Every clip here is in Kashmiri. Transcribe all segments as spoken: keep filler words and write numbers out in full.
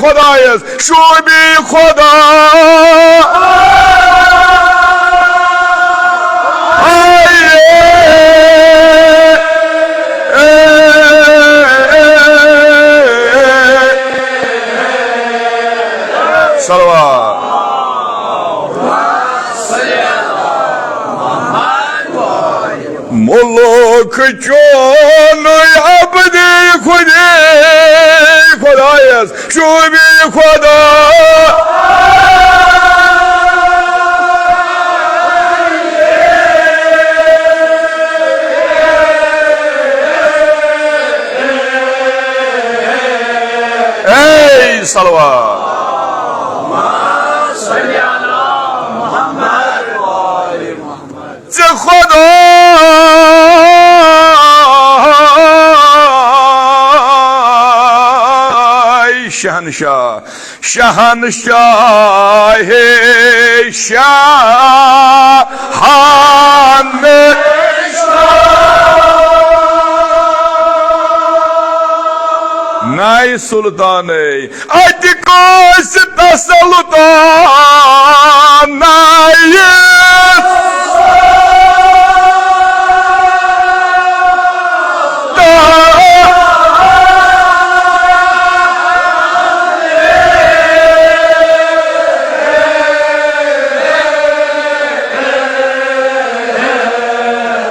خۄدایَس، شوٗبی خۄدا۔ صلوات۔ مُلک چون عبدی خودی خۄدایَس، شوٗبی خۄدا۔ اے صلوات۔ ژےٚ خۄداے شہنشاہ، شہنشاہ، شاہن ناے سلطانٕے، اتہِ کٲنٛسہِ تسلطانٕے۔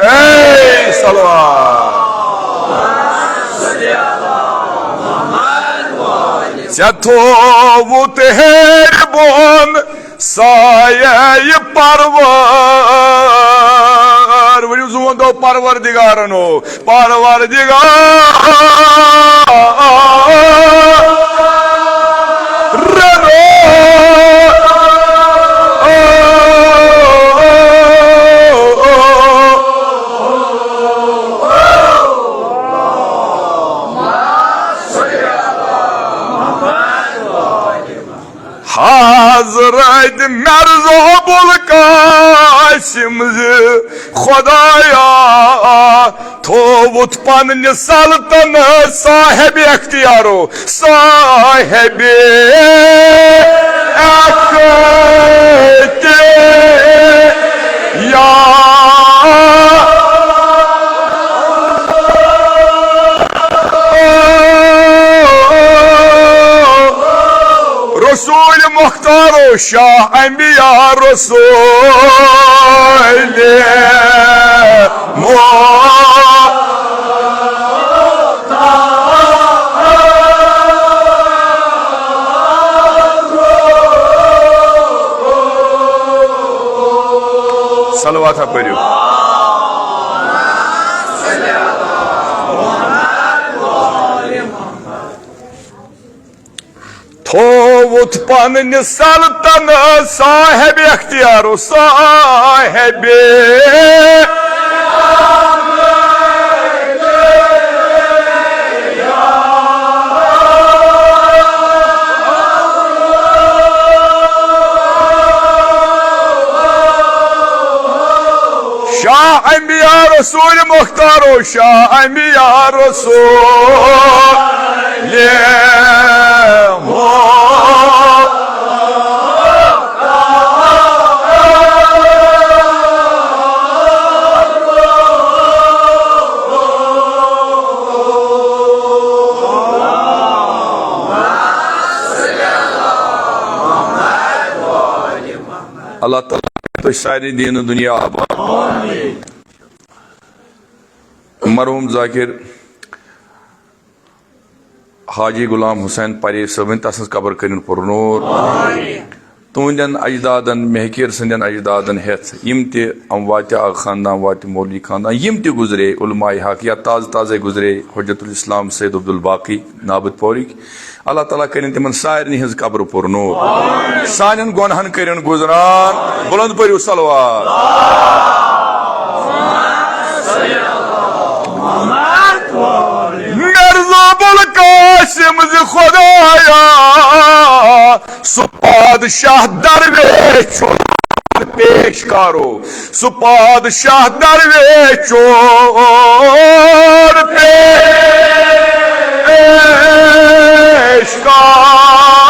اے صلوات۔ ژےٚ تھووُت ہیٚرِ بۄن سایہِ پرور۔ ؤنِو زٕ وَن دۄہ پروردگارن ہو، پروردگار۔ حضرت مرزا ابوالقاسم زِ خدایا، تھووُت پننہِ سلطنت صاحب اختیارو، صاحب اختیار۔ رسول مختارو، شاہ انبیاء، رسول مختار۔ صلوات ہا پٔرِو۔ تھووُت پننہِ سلطنت صاحب اختیار و صاحب۔ شاہ انبیاء رسول مختار و شاہ انبیاء رسول۔ اللہ تعالیٰ تُہۍ سارے دین و دنیا آباد۔ مرحوم ذاکر حاجی غلام حسین پرے صٲبٕنۍ، تسٕنٛز قبر کٔرِن پُرنور۔ تُہنٛدٮ۪ن اجدادن، مہکیر سٕنٛدٮ۪ن اجدادن ہٮ۪تھ، یِم تہِ اموات آغا خاندان، اموات مولوی خاندان، یِم تہِ گُزرے، علماء حق یا تازٕ تازَے گُزرے، حجت الاسلام سید عبدالباقی نابد پورٕکۍ، اللہ تعالیٰ کٔرِن تِمن سارنٕے ہٕنٛز قبر پُرنور۔ سانٮ۪ن گۄنہن کٔرِن گُزران۔ بُلند پٔرِو صلوات۔ مرزا ابوالقاسم زِ خدایا، سُہ پادشاہ درویش چھُ پیش کارو، سُہ پادشاہ درویش چون پیش کارو۔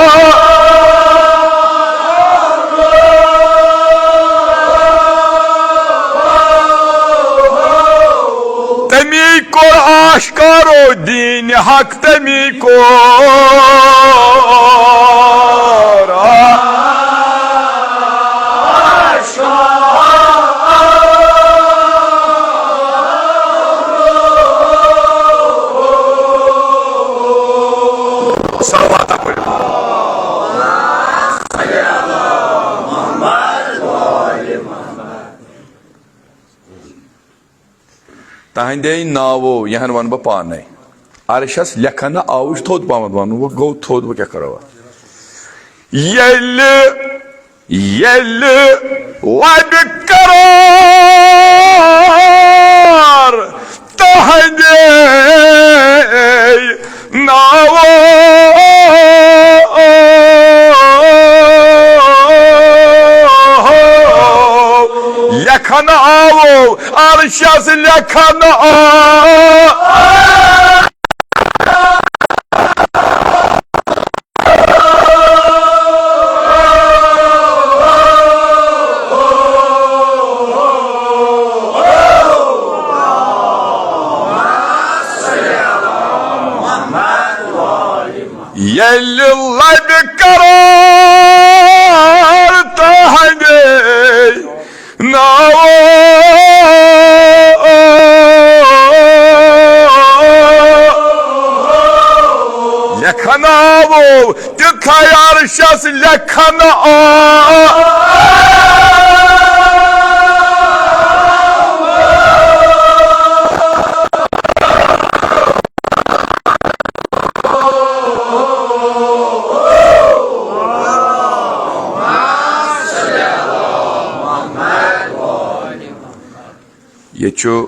تمی کوٚر۔ صلوات پٔرِو۔ تہنٛدے ناوو، یہن ونہٕ بہٕ پانے، عرشس لیکھن آوُس تھوٚد پہمتھ ونُن، وۄنۍ گوٚو تھوٚد، وۄنۍ کیٛاہ کرو اتھ؟ ییٚلہِ، ییٚلہِ لبہِ قرار تہنٛدے ناوو لیکھن آوو، عرشس لیکھن آ۔ ییٚلہِ لبہِ قرار تہنٛدے ناوو لیکھن آوو، تیُتھے عرشس لیکھن آ۔ ییٚتہِ چھُ،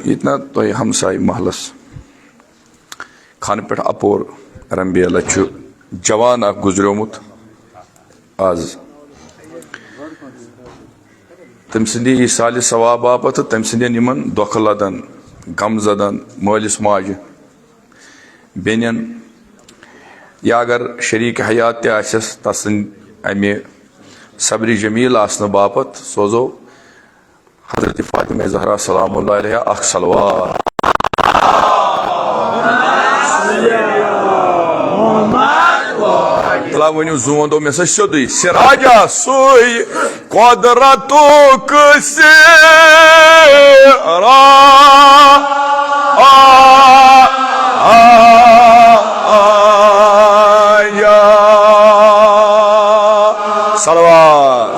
ییٚتہِ نا تۄہہِ ہمسایہِ محلس خانہٕ پٮ۪ٹھ اپور رمبیلہ چھُ جوان اکھ گُزریومُت آز۔ تٔمۍ سٕنٛدِ ایٖصالِ ثواب باپتھ تہٕ تٔمۍ سٕنٛدٮ۪ن یِمن دۄکھٕ لدن، غم زدن مٲلِس ماجہِ، بیٚنٮ۪ن، یا اگر شریٖک حیات تہِ آسٮ۪س، تسٕنٛدِ امہِ صبرِ جمیل آسنہٕ باپتھ سوزو حضرت فاطمہ زہرا سلام اللہ علیہا اکھ صلوات۔ تلا ؤنِو زون دو مےٚ سۭتۍ سیوٚدُے، سراجا سُے قۄدرتُک سِرا۔ صلوات۔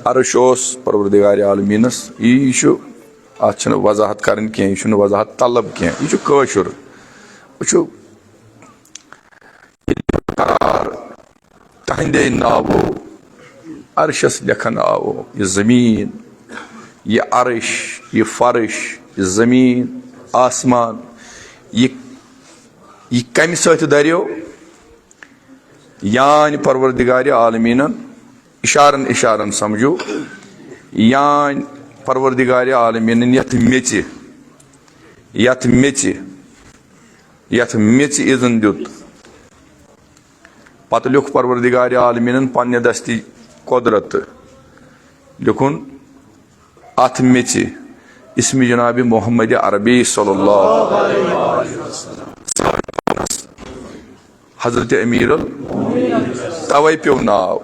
عرش اوس پروردگار عالمینس، یی چھُ، اتھ چھنہٕ وضاحت کرٕنۍ کینٛہہ، یہِ چھُنہٕ وضاحت طلب کینٛہہ، یہِ چھُ کٲشُر۔ وٕچھِو، قرار تہنٛدے ناوو عرشس لیکھن آوو۔ یہِ زمیٖن، یہِ عرش، یہِ فرش، یہِ زمیٖن، آسمان، یہِ، یہِ کمہِ سۭتۍ دریو؟ یانۍ پروردگار عالمینن، اشارن اشارن سمجھو، یانۍ پروردگار عالمینن یتھ میژِ، یتھ میژِ، یتھ میژِ اذن دیُت۔ پتہٕ لیوٚکھ پروردگار عالمینن پننہِ دستی قدرت، لیوٚکھُن اتھ میژِ اسمِ جناب محمد عربی صلی اللہ علیہ وسلم۔ حضرت امیر ال-، توے پیوٚو ناو۔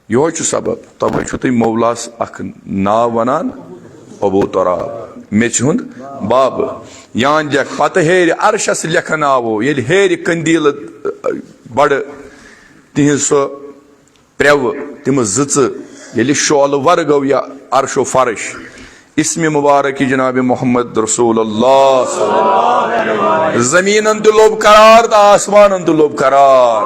یہوے چھُ سبب، توے چھُو تُہۍ مولاہس اکھ ناو ونان ابو تراب، میژِ ہُنٛد باب۔ یان جک پتہٕ ہیرِ عرشس لیکھن آوو، ییٚلہِ ہیرِ قندیل، ٲ، بڑٕ تِہنٛز سۄ پرٛٮ۪وٕ، تِم زٕژٕ، ییٚلہِ شعلہٕ ور گوٚو یا عرش و فرش، اسمِ مبارک جناب محمد رسول اللہ۔ زمینن تہِ لوٚب قرار تہٕ آسمانن تہِ لوٚب قرار۔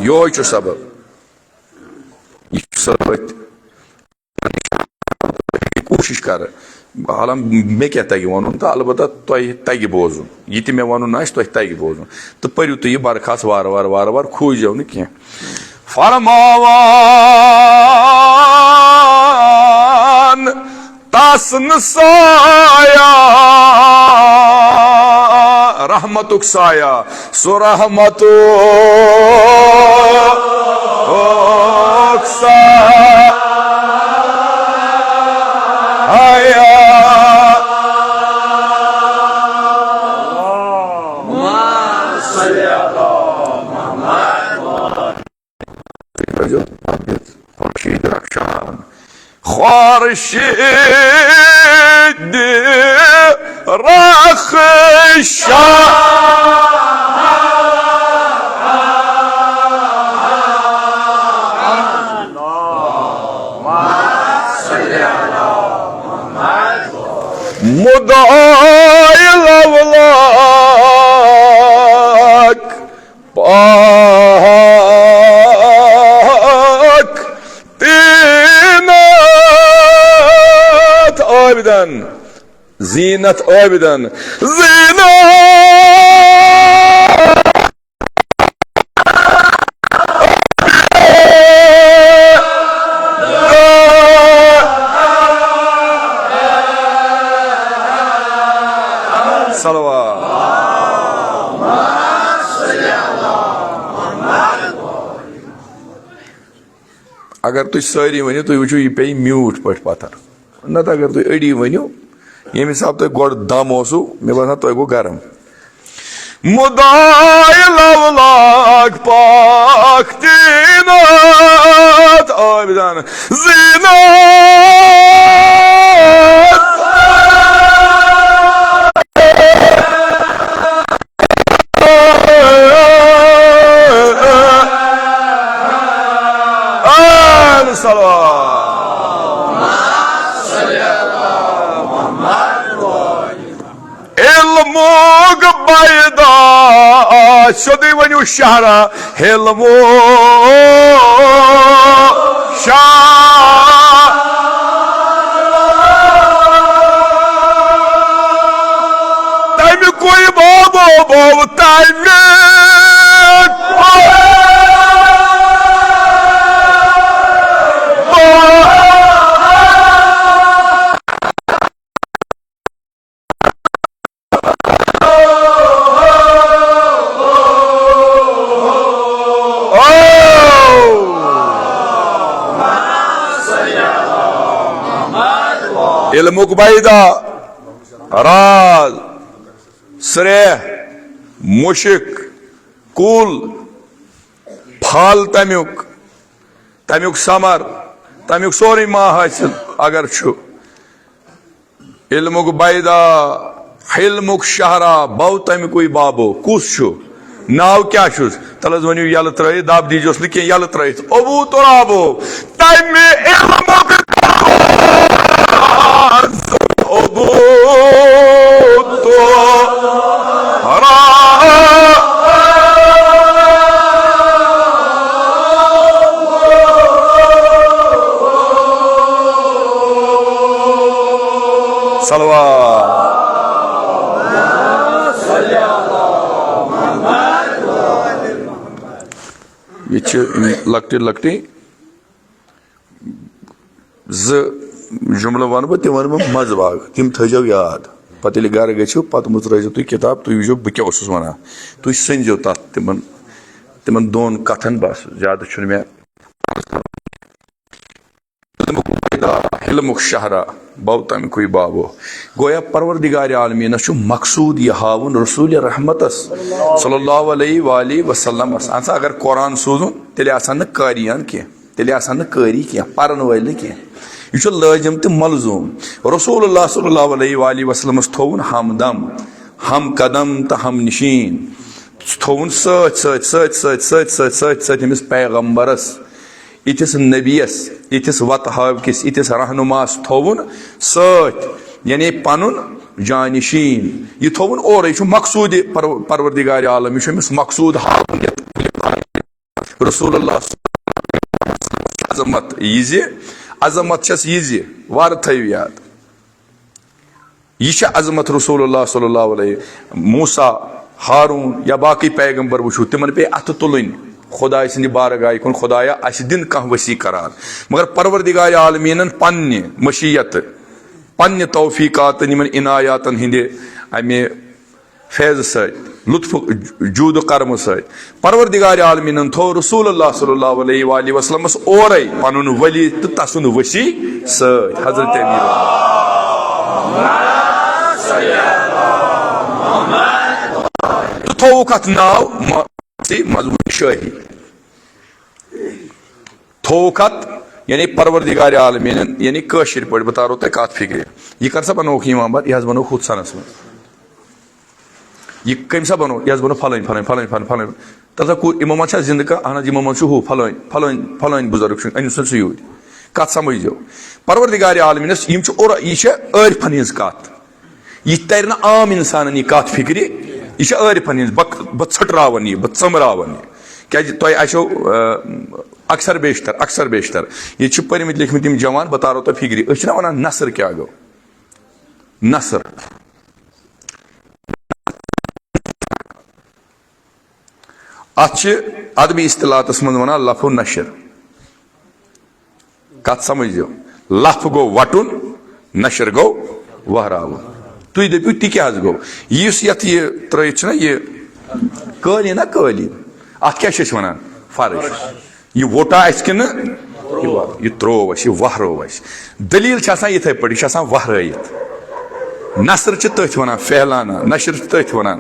یہوے چھُ سبب۔ یہِ چھُ سبب۔ کوٗشِش کَرٕ، حالانکہ مےٚ کیٛاہ تَگہِ وَنُن، تہٕ البتہ تۄہہِ تَگہِ بوزُن۔ یہِ تہِ مےٚ وَنُن آسہِ، تۄہہِ تَگہِ بوزُن۔ تہٕ پٔرِو تُہۍ یہِ برخاست وارٕ وارٕ، وارٕ وارٕ، کھوٗژزیو نہٕ کینٛہہ۔ فرماوان تس نہٕ سایہ، رحمتُک سایہ، سُہ رحمتُک اوکسا حیا۔ خورشید رخشان، خورشید رخشان۔ مدعای لولاک پاک تینت عابدن، زینت عابدن، زینت۔ صلوات۔ اگر تُہۍ سٲری ؤنِو، تُہۍ وٕچھِو، یہِ پیٚیہِ میوٗٹھ پٲٹھۍ پتھر۔ نتہٕ اگر تُہۍ أڑی ؤنِو، ییٚمہِ حساب تۄہہِ گۄڈٕ دم اوسوٕ، مےٚ باسان، تۄہہِ گوٚو گرم۔ مدعای لولاک پاک تینت عابدان زینت۔ آل صلوات۔ علمک بیدا، سیوٚدُے ؤنِو شہرا، علمو شاہ۔ تَمہِ کُے بابو بو تَمہِ۔ علمک بیدا، راز، سریح، مُشک، کُل، پھل تَمیُک، تَمیُک ثمر، تَمیُک سورُے ما حٲصِل اگر چھُ۔ علمک بیدا، علمک شہرا، بو تَمہِ کُے بابو، کُس چھُ؟ ناو کیٛاہ چھُس؟ تَلہٕ حظ ؤنِو یَلہٕ ترٛٲیِتھ، دَب دیٖزیوس نہٕ کینٛہہ، یَلہٕ ترٛٲیِتھ۔ ابو ترابو، تَمہِ علمُک ابو ترابو۔ صلوات۔ ییٚتہِ چھِ یِم لۄکٹہِ لۄکٹہِ زٕ جملہٕ وَنہٕ بہٕ، تِم وَنہٕ بہٕ منٛزٕ باگ، تِم تھٲیزیو یاد۔ پَتہٕ ییٚلہِ گَرٕ گٔژھِو، پَتہٕ مُژرٲیزیو تُہۍ کِتاب، تُہۍ وٕچھزیو بہٕ کیٛاہ اوسُس وَنان۔ تُہۍ سٔنزیو تَتھ تِمَن، تِمَن دۄن کَتھَن بَس، زیادٕ چھُنہٕ مےٚ۔ علمُک شہرا، بو تَمہِ کُے بابو۔ گویا پروردگار عالمیٖنَس چھُ مقصوٗد یہِ ہاوُن رسول رحمتس صلی اللہ علیہ وآلہ وسلمس۔ اَہن سا، اگر قرآن سوٗزُن، تیٚلہِ آسہٕ ہن نہٕ قٲریان کینٛہہ، تیٚلہِ آسہٕ ہن نہٕ قٲری کینٛہہ، پرن وٲلۍ نہٕ کینٛہہ۔ یہِ چھُ لٲزم تہٕ ملزوٗم۔ رسول اللہ صلی اللہ علیہ وآلہ وسلمس تھووُن ہمدم، ہم قدم تہٕ ہم نشین۔ سُہ تھووُن سۭتۍ سۭتۍ، سۭتۍ سۭتۍ، سۭتۍ سۭتۍ، سۭتۍ سۭتۍ أمِس پیغمبرس۔ یِتھِس نبیَس، یِتھِس وَتہٕ ہاوکِس، یِتھِس رہنماہَس تھووُن سۭتۍ، یعنی پَنُن جانشین۔ یہِ تھووُن اورَے، یہِ چھُ مقصوٗدِ پرو-، پروردگار عالم، یہِ چھُ أمِس مقصوٗد ہاوُن یَتھ رسول اللہ عظمت یہِ زِ، عظمت چھَس یہِ زِ، وارٕ تھٲیِو یاد۔ یہِ چھِ عظمت رسول اللہ صلی اللہ علیہ۔ موسیٰ، ہارون یا باقٕے پیغمبر وٕچھِو، تِمن پیٚیہِ اَتھٕ تُلٕنۍ خۄداے سٕنٛدِ بارگاہہِ کُن، خۄدایا، اَسہِ دِن کانٛہہ وسیع قرار۔ مگر پروردگار عالمیٖنن پننہِ مشیت، پننہِ توفیقات تہٕ یِمن عنایاتن ہٕنٛدِ اَمہِ فیضہٕ سۭتۍ لطف جود و کرمہٕ سۭتۍ۔ پروردگار عالمینن تھوو رسول اللہ صلی اللہ علیہ وآلہ وسلمس اورے پنُن ولی تہٕ تسُنٛد وسی سۭتۍ، حضرت امیر۔ تہٕ تھووُکھ اتھ ناو م-، مظہور شاہی۔ تھووُکھ اتھ، یعنی پروردگار عالمینن، یعنی کٲشِر پٲٹھۍ بہٕ تارو تۄہہِ کتھ فکرِ۔ یہِ کر سا بنووُکھ امام بر، یہِ حظ بنووُکھ ہُتھ سنس منٛز۔ یہِ کٔمۍ سا بنوو؟ یہِ حظ بنوو فلٲنۍ، فلٲنۍ، فلٲنۍ، فلٲنۍ، فلٲنۍ۔ تَتھ ہسا کوٗر، یِمو منٛز چھا زِندٕ کانٛہہ؟ اہن حظ، یِمو منٛز چھُ ہُہ فلٲنۍ، فلٲنۍ، فلٲنۍ بُزرگ چھُ، أنِو سا سُہ یوٗرۍ۔ کَتھ سَمٕجھ زیو۔ پروردگار عالمینَس یِم چھِ اور، یہِ چھےٚ عٲرفَن ہِنٛز کَتھ۔ یہِ تَرِ نہٕ عام اِنسانَن یہِ کَتھ فِکرِ، یہِ چھےٚ عٲرفَن ہِنٛز۔ بہٕ، بہٕ ژھٔٹراوَن یہِ، بہٕ ژٔمراوَن یہِ۔ کیٛازِ تۄہہِ آسیو، آ، اکثر بیشتر، اکثر بیشتر ییٚتہِ چھِ پٔرمٕتۍ لیکھمٕتۍ یِم جوان، بہٕ تارو تۄہہِ فِکرِ۔ أسۍ چھِنہ وَنان نثر کیٛاہ گوٚو؟ نثر۔ اتھ چھِ ادبی اصطلاحاتس منٛز ونان لفظ نشر۔ کتھ سمجھو؟ لفظ گوٚو وٹُن، نشر گوٚو وہراوُن۔ تُہۍ دٔپِو، تہِ کیٛاہ حظ گوٚو؟ یُس یتھ یہِ ترٲیِتھ چھُنہ یہِ قٲلیٖن نا قٲلیٖن، اتھ کیٛاہ چھِ أسۍ ونان؟ فرٕش۔ یہِ ووٚٹا اَسہِ کِنہٕ یہِ وَ-، یہِ ترٛوو اَسہِ، یہِ وَہرٲو اَسہِ؟ دٔلیٖل چھِ آسان یِتھَے پٲٹھۍ، یہِ چھِ آسان وَہرٲیِتھ۔ نثر چھِ تٔتھۍ وَنان پھیلانا، نشر چھِ تٔتھۍ وَنان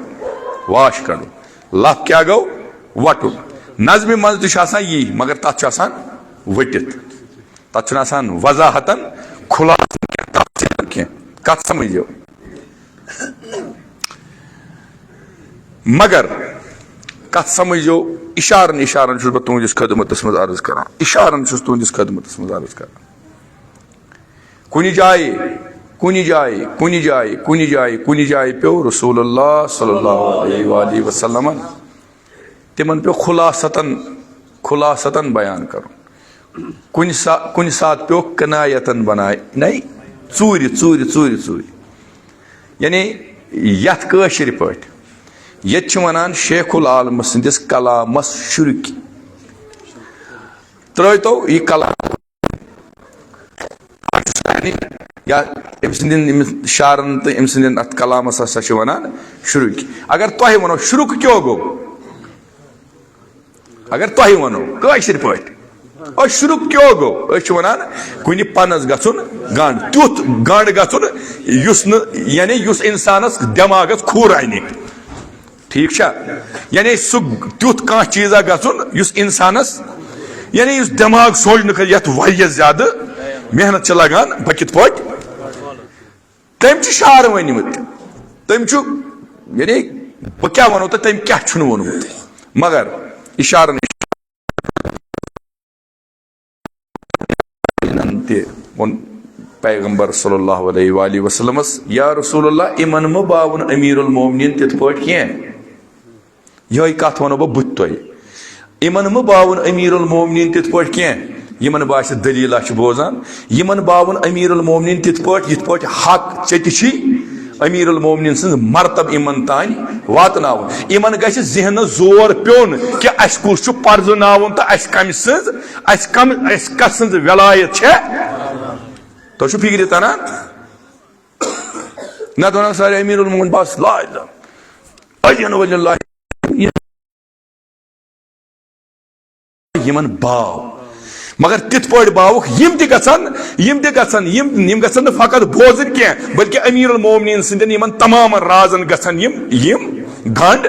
واش کَڑُن۔ لَف کیٛاہ گوٚو؟ وَٹُن۔ نظمہِ منٛز تہِ چھُ آسان یی، مگر تَتھ چھُ آسان ؤٹِتھ۔ تَتھ چھُنہٕ آسان وضاحتاً، خُلاصہٕ کینٛہہ، تفصیٖلاً کینٛہہ۔ کَتھ سَمٕجھو؟ مگر کتھ سمجھو، اشارن اشارن چھُس بہٕ تُہنٛدِس خدمتس منٛز عرض کران، اشارن چھُس تُہنٛدِس خدمتس منٛز عرض کران۔ کُنہِ جایہِ، کُنہِ جایہِ، کُنہِ جایہِ، کُنہِ جایہِ، کُنہِ جایہِ پیوٚو رسول اللہ صلی اللہ علیہ وآلہ وسلمن، تِمن پیوٚو خلاصتن، خلاصتن بیان کرُن۔ کُنہِ سا-، کُنہِ ساتہٕ پیوٚو کنایتن بناے-، نَے، ژوٗرِ، ژوٗرِ، ژوٗرِ، ژوٗرِ۔ یعنی یتھ کٲشِرۍ پٲٹھۍ، ییٚتہِ چھِ ونان شیخ العالم سٕنٛدِس کلامس شُرکۍ۔ ترٲوتو یہِ کلام پاکستانی یا أمۍ سٕنٛدٮ۪ن، أمِس شعرن تہٕ أمۍ سٕنٛدٮ۪ن اتھ کلامس ہسا چھِ ونان شُرکۍ۔ اگر تۄہہِ ونو شُرُک کیٛاہ گوٚو؟ اگر تۄہہِ ونو کٲشِر پٲٹھۍ، أسۍ شُرُک کیٛاہ گوٚو؟ أسۍ چھِ ونان کُنہِ پنس گژھُن گنڈ، تیُتھ گنڈ گژھُن یُس نہٕ، یعنی یُس انسانس دٮ۪ماغس کھوٗر انہِ۔ ٹھیٖک چھا؟ یعنی سُہ تیُتھ کانٛہہ چیٖزا گژھُن یُس انسانس، یعنی یُس دٮ۪ماغ سونچنہٕ خٲطرٕ، یتھ واریاہ زیادٕ محنت چھِ لگان، بہٕ کِتھ پٲٹھۍ تٔمۍ چھِ شعر ؤنۍمٕتۍ۔ تٔمۍ چھُ، یعنی، بہٕ کیٛاہ وَنو تۄہہِ، تٔمۍ کیٛاہ چھُنہٕ ووٚنمُت۔ مگر اِشارَن تہِ ووٚن پیغمبر صلی اللہ علیہ وآلہ وسلمس، "یا رسول اللہ، یِمن مہٕ باوُن امیر المومنین تِتھ پٲٹھۍ کینٛہہ۔" یِہوٚے کَتھ وَنو بہٕ بٕتھِ تۄہہِ۔ یِمَن مہٕ باوُن أمیٖر المومنیٖن تِتھ پٲٹھۍ کینٛہہ۔ یِمَن باسہِ دٔلیٖلہ چھِ بوزان۔ یِمَن باوُن أمیٖر المومنیٖن تِتھ پٲٹھۍ، یِتھ پٲٹھۍ حق ژےٚ تہِ چھی أمیٖر المومنیٖن سٕنٛز مرتب یِمَن تام واتناوُن۔ یِمَن گژھِ ذہنَس زور پیوٚن کہِ اَسہِ کُس چھُ پرزٕناوُن تہٕ اَسہِ کَمہِ سٕنٛز، اَسہِ کَم، اَسہِ کَس سٕنٛز وِلایت چھےٚ۔ تۄہہِ چھُو فِکرِ تَران؟ نَتہٕ وَنان سارے أمیٖر المومنیٖن بَس، لا اله الا اللہ۔ یِمن باو۔ مگر تِتھ پٲٹھۍ باوُکھ، یِم تہِ گژھن، یِم تہِ گژھن، یِم، یِم گژھن نہٕ فقط بوزٕنۍ کینٛہہ، بلکہِ امیر المومنین سٕنٛدٮ۪ن یِمن تمامن رازن گژھن یِم، یِم گنڈ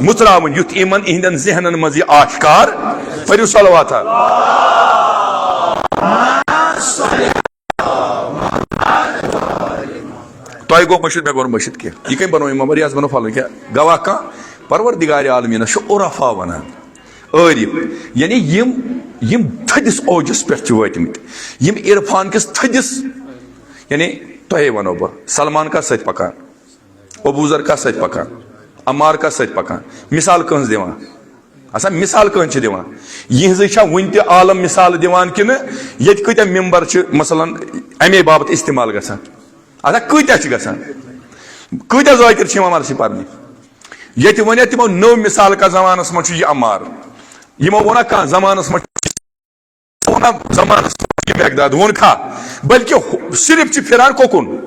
مُژراوٕنۍ، یُتھ یِمن، یِہنٛدٮ۪ن ذہنن منٛز یہِ آشکار۔ پٔرِو صلوات۔ تۄہہِ گوٚو مٔشِتھ، مےٚ گوٚو نہٕ مٔشِتھ کینٛہہ۔ یہِ کٔمۍ بنوو یہِ ممبر؟ یہِ حظ بنوو فلٲنۍ۔ کیٛاہ گواہ کانٛہہ؟ پروردگار عالمیٖنَس چھُ عرفا وَنان۔ عٲرِف، یعنی یِم، یِم تھٔدِس اوجس پٮ۪ٹھ چھِ وٲتمٕتۍ، یِم عرفان کِس تھٔدِس، یعنی تۄہے وَنو بہٕ، سلمان کَس سۭتۍ پَکان؟ ابوذر کَس سۭتۍ پَکان؟ عمار کَس سۭتۍ پَکان؟ مثال کٕہٕنٛز دِوان؟ اچھا، مثال کٕہٕنٛز چھِ دِوان؟ یِہٕنٛزٕے چھا وُنہِ تہِ عالم مثال دِوان کِنہٕ ییٚتہِ کۭتیٛاہ ممبر چھِ، مثلاً، اَمے باپتھ استعمال گژھان؟ اچھا، کۭتیٛاہ چھِ گژھان؟ کۭتیٛاہ ذاکر چھِ یِوان مدرسہِ پرنہِ؟ ییٚتہِ وَنیا تِمو نٔو مثال کَتھ زمانَس منٛز چھُ یہِ عمار؟ یِمو ووٚنا کانٛہہ زمانَس منٛز چھُ، ووٚنا زمانَس منٛز یہِ مقداد ووٚن کھا؟ بلکہِ ہُہ-، صرف چھِ پھِران کوٚکُن۔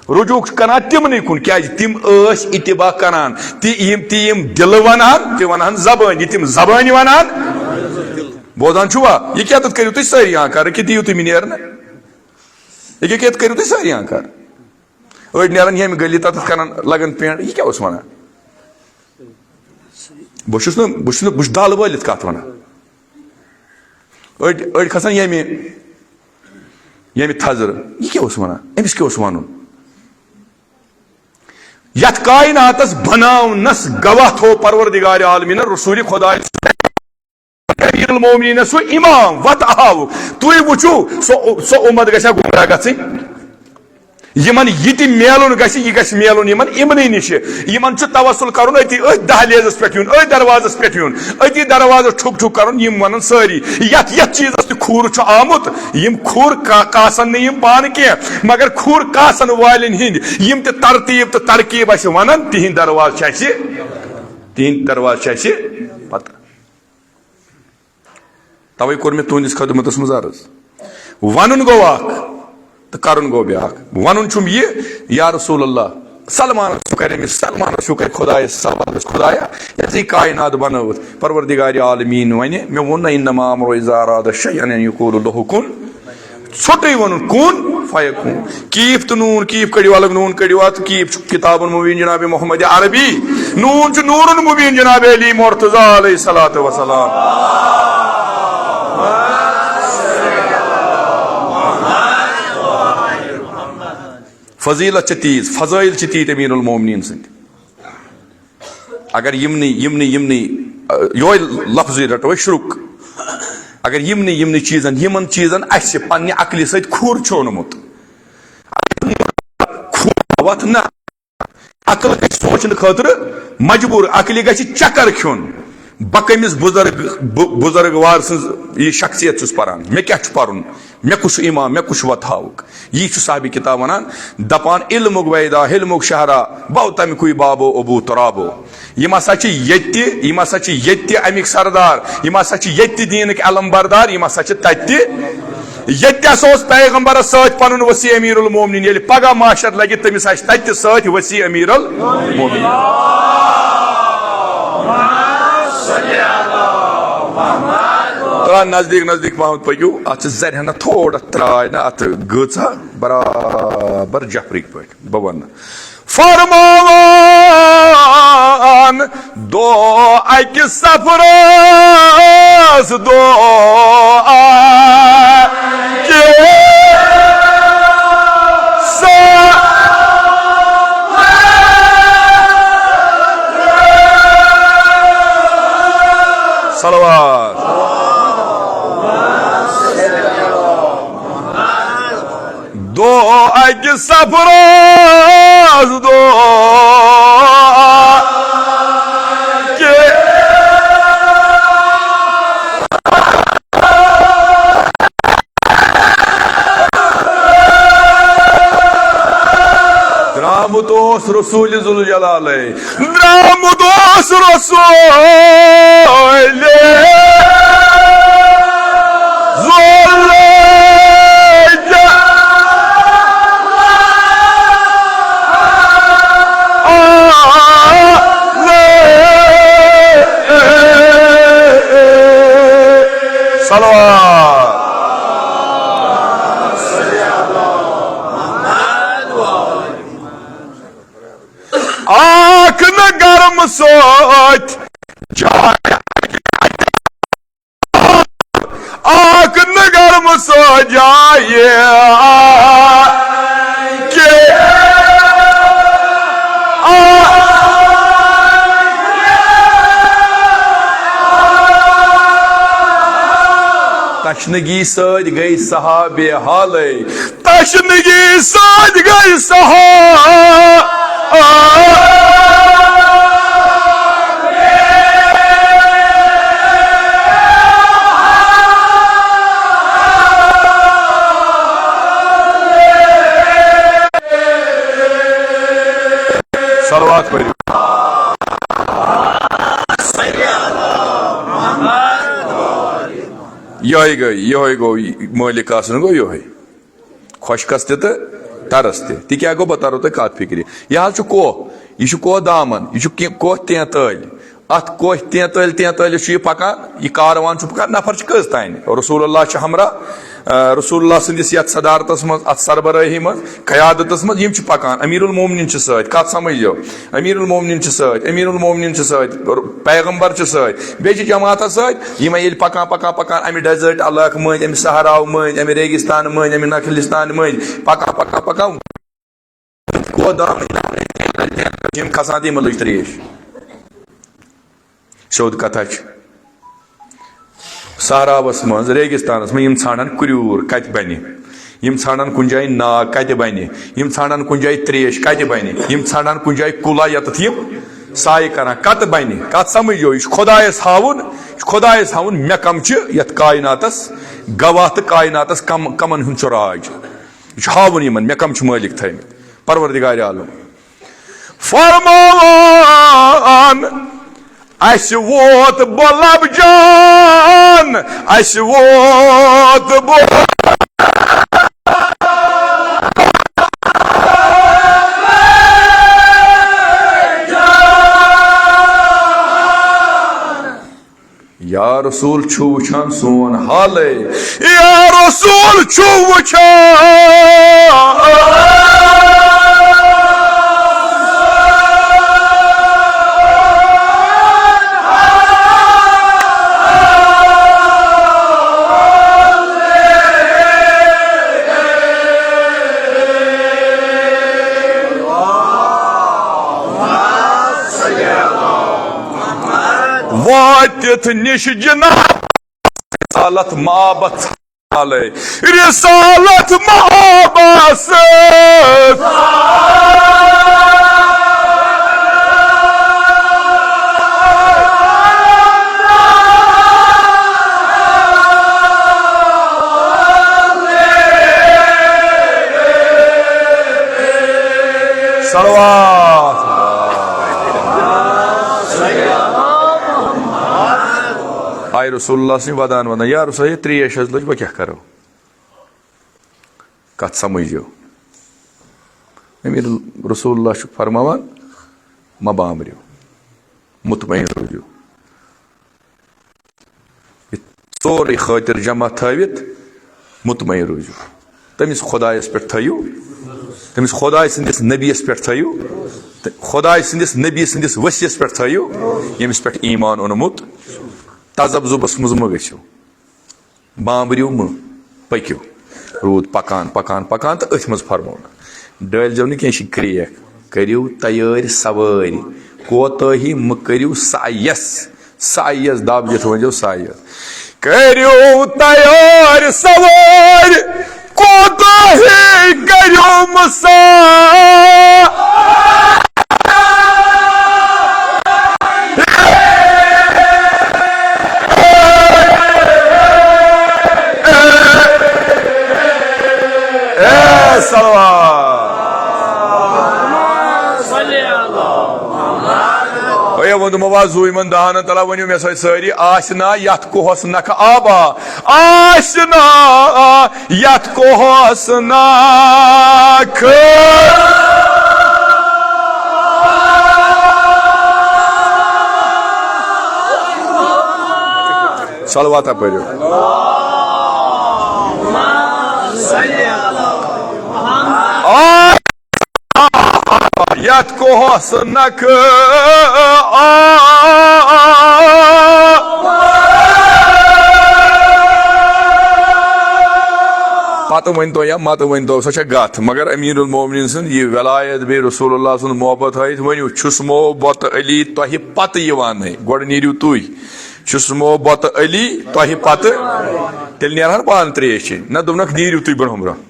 رجوع چھُ کران تِمنٕے کُن، کیازِ تِم ٲسۍ اتباع کران۔ تہِ یِم، تہِ یِم دِلہٕ ونہن، تہِ ونہن زبٲنۍ۔ یہِ تِم زبٲنۍ ونہن، بوزان چھُوا؟ یہِ کیٛاہ تتھ کٔرِو تُہۍ سٲری آنکار، کہِ دِیِو تُہۍ مےٚ نیرنہٕ؟ یہِ کیٛاہ، کیٛاہ تٔرِو تُہۍ سٲری آنکار؟ أڑۍ نیران ییٚمہِ گٔلی تتھ کران، لگان پینٹ، یہِ کیٛاہ اوس ونان؟ بہٕ چھُس نہٕ، بہٕ چھُس نہٕ، بہٕ چھُس دل وٲلِتھ کتھ ونان۔ أڑۍ، أڑۍ کھسان ییٚمہِ، ییٚمہِ تھزرٕ، یہِ کیٛاہ اوس ونان؟ أمِس کیٛاہ اوس ونُن؟ یتھ کائناتس بناونس گواہ تھوو پروردگار عالمین رسول خدائے امیر المومنین سُہ امام وتہٕ ہاوُک۔ تُہۍ وٕچھِو، سۄ، سۄ اُمت گژھِ ہا گمراہ گژھٕنۍ؟ یِمن یہِ تہِ میلُن گژھِ، یہِ گژھِ میلُن یِمن یِمنٕے نِش۔ یِمن چھُ توسل کرُن أتی، أتھۍ دہلیزس پٮ۪ٹھ یُن، أتھۍ دروازس پٮ۪ٹھ یُن، أتی دروازس ٹھُک ٹھُک کرُن۔ یِم ونن سٲری، یتھ، یتھ چیزس تہِ کھوٗر چھُ آمُت، یِم کھوٗر کا-، کاسن نہٕ یِم پانہٕ کینٛہہ، مگر کھوٗر کاسن والٮ۪ن ہِنٛدۍ یِم تہِ ترتیب تہٕ ترکیب اسہِ ونن، تِہنٛدۍ دروازٕ چھِ اسہِ، تِہنٛدۍ دروازٕ چھِ اسہِ پتہ۔ توے کوٚر مےٚ تُہنٛدِس خدمتس منٛز عرض۔ ونُن گوٚو اکھ تہٕ کرُن گوٚو بیٛاکھ۔ ونُن چھُم یہِ، یا رسول اللہ، سلمانس چھُ کرِ أمِس، سلمانس چھُ کرِ خدایس سوال، خدایا، یتھ زِ کائنات بنٲوٕتھ، پروردگار عالمین ونہِ، مےٚ ووٚن نہ، انما امرہ اذا اراد شیئا ان یقول له کن۔ ژھوٚٹٕے ووٚنُن، کُن فیکون۔ کیف تہٕ نوٗن، کیف کٔڑِو الگ، نوٗن کٔڑِو اَتھ۔ کیف چھُ کتابُن مبین جناب محمد عربی، نوٗن چھُ نوٗرُن مبین جناب علی مرتضی علیہ الصلوۃ والسلام۔ فضیلت چھِ تیٖژ، فضٲیل چھِ تیٖتۍ امیر المومنین سٕنٛدۍ۔ اگر یِمنٕے، یِمنٕے، یِمنٕے، یِہوٚے لفظٕے رَٹو أسۍ شرُک۔ اگر یِمنٕے، یِمنٕے چیٖزن، یِمن چیٖزن اَسہِ پننہِ عقلہِ سۭتۍ کھُر چھوٚنمُت، کھُر وۄتھ نہ، عقل گژھِ سونٛچنہٕ خٲطرٕ مجبوٗر، عقلہِ گژھِ چکر کھیوٚن۔ بہٕ کٔمِس بُزرگ، بُ-، بُزرگ وار سٕنٛز یہِ شخصیت چھُس پران، مےٚ کیٛاہ چھُ پرُن؟ مےٚ کُس چھُ امام، مےٚ کُس چھُ وتہٕ ہاوُک؟ یی چھُ صاحب کتاب ونان، دپان، علمُک ویدا، حلمُک شہرا، بو تمہِ کُے بابو ابو ترابو۔ یِم ہسا چھِ ییٚتہِ، یِم ہسا چھِ ییٚتہِ امیِکۍ سردار، یِم ہسا چھِ ییٚتہِ دیٖنٕکۍ علم بردار، یِم ہسا چھِ تتہِ تہِ۔ ییٚتہِ ہسا اوس پیغمبرس سۭتۍ پنُن وصی امیر المومنین، ییٚلہِ پگاہ معاشر لگہِ، تٔمِس آسہِ تتہِ تہِ سۭتۍ وصی امیر المومنین۔ تران نزدیٖک، نزدیٖک پہمتھ پٔکِو۔ اتھ چھِ زرِ ہنا تھوڑا تراے نہ اتھ گٔژھ ہا برابر جفرٕکۍ پٲٹھۍ۔ بہٕ ونہٕ۔ فرماوان دو اکہِ سفرس دو اکہِ سا۔ صلوات۔ دو اکہِ سفرس دو اکہِ۔ درامُت اوس رسول ذوالجلالے۔ درامُت اوس رسول ذوالجلال۔ صلوات۔ آکھ نہٕ گرم سۭتۍ جاے، آکھ نہٕ گرم سۭتۍ جاے کہِ۔ تشنگی سۭتۍ گٔے صحابی حالے۔ تشنگی سۭتۍ گٔے سہا۔ صلوات پٔرِو۔ یِہوٚے گٔے، یِہوٚے گوٚو مٲلِک آسُن گوٚو یِہوٚے۔ خۄشکَس تہِ تہٕ ترس تہِ۔ تہِ کیٛاہ گوٚو؟ بہٕ ترو تۄہہِ کتھ فکرِ۔ یہِ حظ چھُ کوہ، یہِ چھُ کوہ دامن، یہِ چھُ کی-، کوہ تینتٲلۍ۔ اتھ کوہ تینتٲلۍ، تینتٲلۍ چھُ یہِ پکان، یہِ کاروان چھُ پکان، نفر چھِ کٔژ تانۍ؟ رسول اللہ چھُ ہمراہ، آ، رسول اللہ سٕنٛدِس یتھ صدارتس منٛز، اتھ سربرٲہی منٛز، قیادتس منٛز، یِم چھِ پکان۔ امیر المومنین چھِ سۭتۍ، کتھ سمجھزیو؟ امیر المومنین چھِ سۭتۍ، امیر المومنین چھِ سۭتۍ، پیغمبر چھِ سۭتۍ، بیٚیہِ چھِ جماعتس سۭتۍ۔ یِمے ییٚلہِ پکان، پکان، پکان، امہِ ڈیزٲرٹ علاقہٕ مٔنٛزۍ، امہِ صحراو مٔنٛزۍ، امہِ ریگستان مٔنٛزۍ، امہِ نخلستان مٔنٛزۍ، پکان، پکان، پکان، کوہ دامن یِم کھسان تہٕ یِمن لٔج تریش۔ سیوٚد کتھا چھِ۔ صحراوس منٛز، ریگستانس منٛز یِم ژھانڈان کریوٗر کتہِ بنہِ، یِم ژھانڈان کُنہِ جایہِ ناگ کتہِ بنہِ، یِم ژھانڈان کُنہِ جایہِ تریش کتہِ بنہِ، یِم ژھانڈان کُنہِ جایہِ کُلا ییٚتٮ۪تھ یِم سایہِ کران۔ کتہِ بنہِ؟ کتھ سمجھو؟ یہِ چھُ خۄدایس ہاوُن، یہِ چھُ خۄدایس ہاوُن مےٚ کم چھِ یتھ کایناتس گواہ تہٕ کایناتس کم، کمن ہُنٛد چھُ راج۔ یہِ چھُ ہاوُن یِمن مےٚ کم چھِ مٲلِک تھٲومٕتۍ، پروردگار عالم۔ فرمان، اسہِ ووت بۄلب جان، اسہِ ووت بۄلب جان۔ یا رسول چھُ وٕچھان سون حالے، یا رسول چھُ وٕچھان۔ واتِتھ نِش جناب رسالت مابس علی، رسالت مابس۔ صلوات۔ آیہِ رسول اللہ سٕنٛدۍ ودان ودان، یا رسول، یہِ تریش حظ لٔج، وۄنۍ کیٛاہ کرو؟ کتھ سمجھو؟ امیر رسول اللہ چھُ فرماوان، مہ بامبریو، مطمئن روٗزِو۔ یہِ سورُے خٲطر جمع تھٲوِتھ مطمئن روٗزِو۔ تٔمِس خۄدایَس پٮ۪ٹھ تھٲیِو، تٔمِس خۄداے سٕنٛدِس نبیَس پٮ۪ٹھ تھٲیِو، تہٕ خۄداے سٕنٛدِس نبی سٕنٛدِس ؤسیَس پٮ۪ٹھ تھٲیِو، ییٚمِس پٮ۪ٹھ ایمان اوٚنمُت۔ تذبذبَس منٛز مہ گٔژھِو، بامبریو مہ، پٔکِو۔ روٗد پکان، پکان، پکان تہٕ أتھۍ منٛز فرموو۔ ڈٲلۍ زیو نہٕ کینٛہہ، یہِ چھِ کرٛیک۔ کٔرِو تیٲرۍ سوٲرۍ، کوتٲہی مہٕ کٔرِو سعیَس۔ سعیَس دب دِتھ ؤنۍزیو سعیَس۔ کٔرِو تیٲرۍ سوٲرۍ، کوتٲہی کٔرِو مہٕ سا۔ اے صلوات۔ اے ووٚن تِمو، "وَ زُو یِمَن دَہَن تَلہ ؤنِو مےٚ سۭتۍ سٲری، آسہِ نا یَتھ کوہَس نَکھٕ آبا، آسہِ نا یَتھ کوہَس نَکھٕ؟" صلواتہ پٔرِو۔ آ، یَتھ کوہَس نَکھٕ آ۔ پتہٕ ؤنۍتو یا متہٕ ؤنۍتو، سۄ چھےٚ گتھ، مگر امیر المومنین سٕنٛز یہِ ولایت بیٚیہِ رسول اللہ سُنٛد محبت ہٲوِتھ ؤنِو، چھُس مو بۄتہٕ علی تۄہہِ پتہٕ یِوانٕے، گۄڈٕ نیٖرِو تُہۍ۔ چھُس مو بۄتہٕ علی تۄہہِ پتہٕ، تیٚلہِ نیرہَن پانہٕ ترٛیش چیٚنۍ۔ نہ، دوٚپنکھ، نیٖرِو تُہۍ برونٛہہ برونٛہہ۔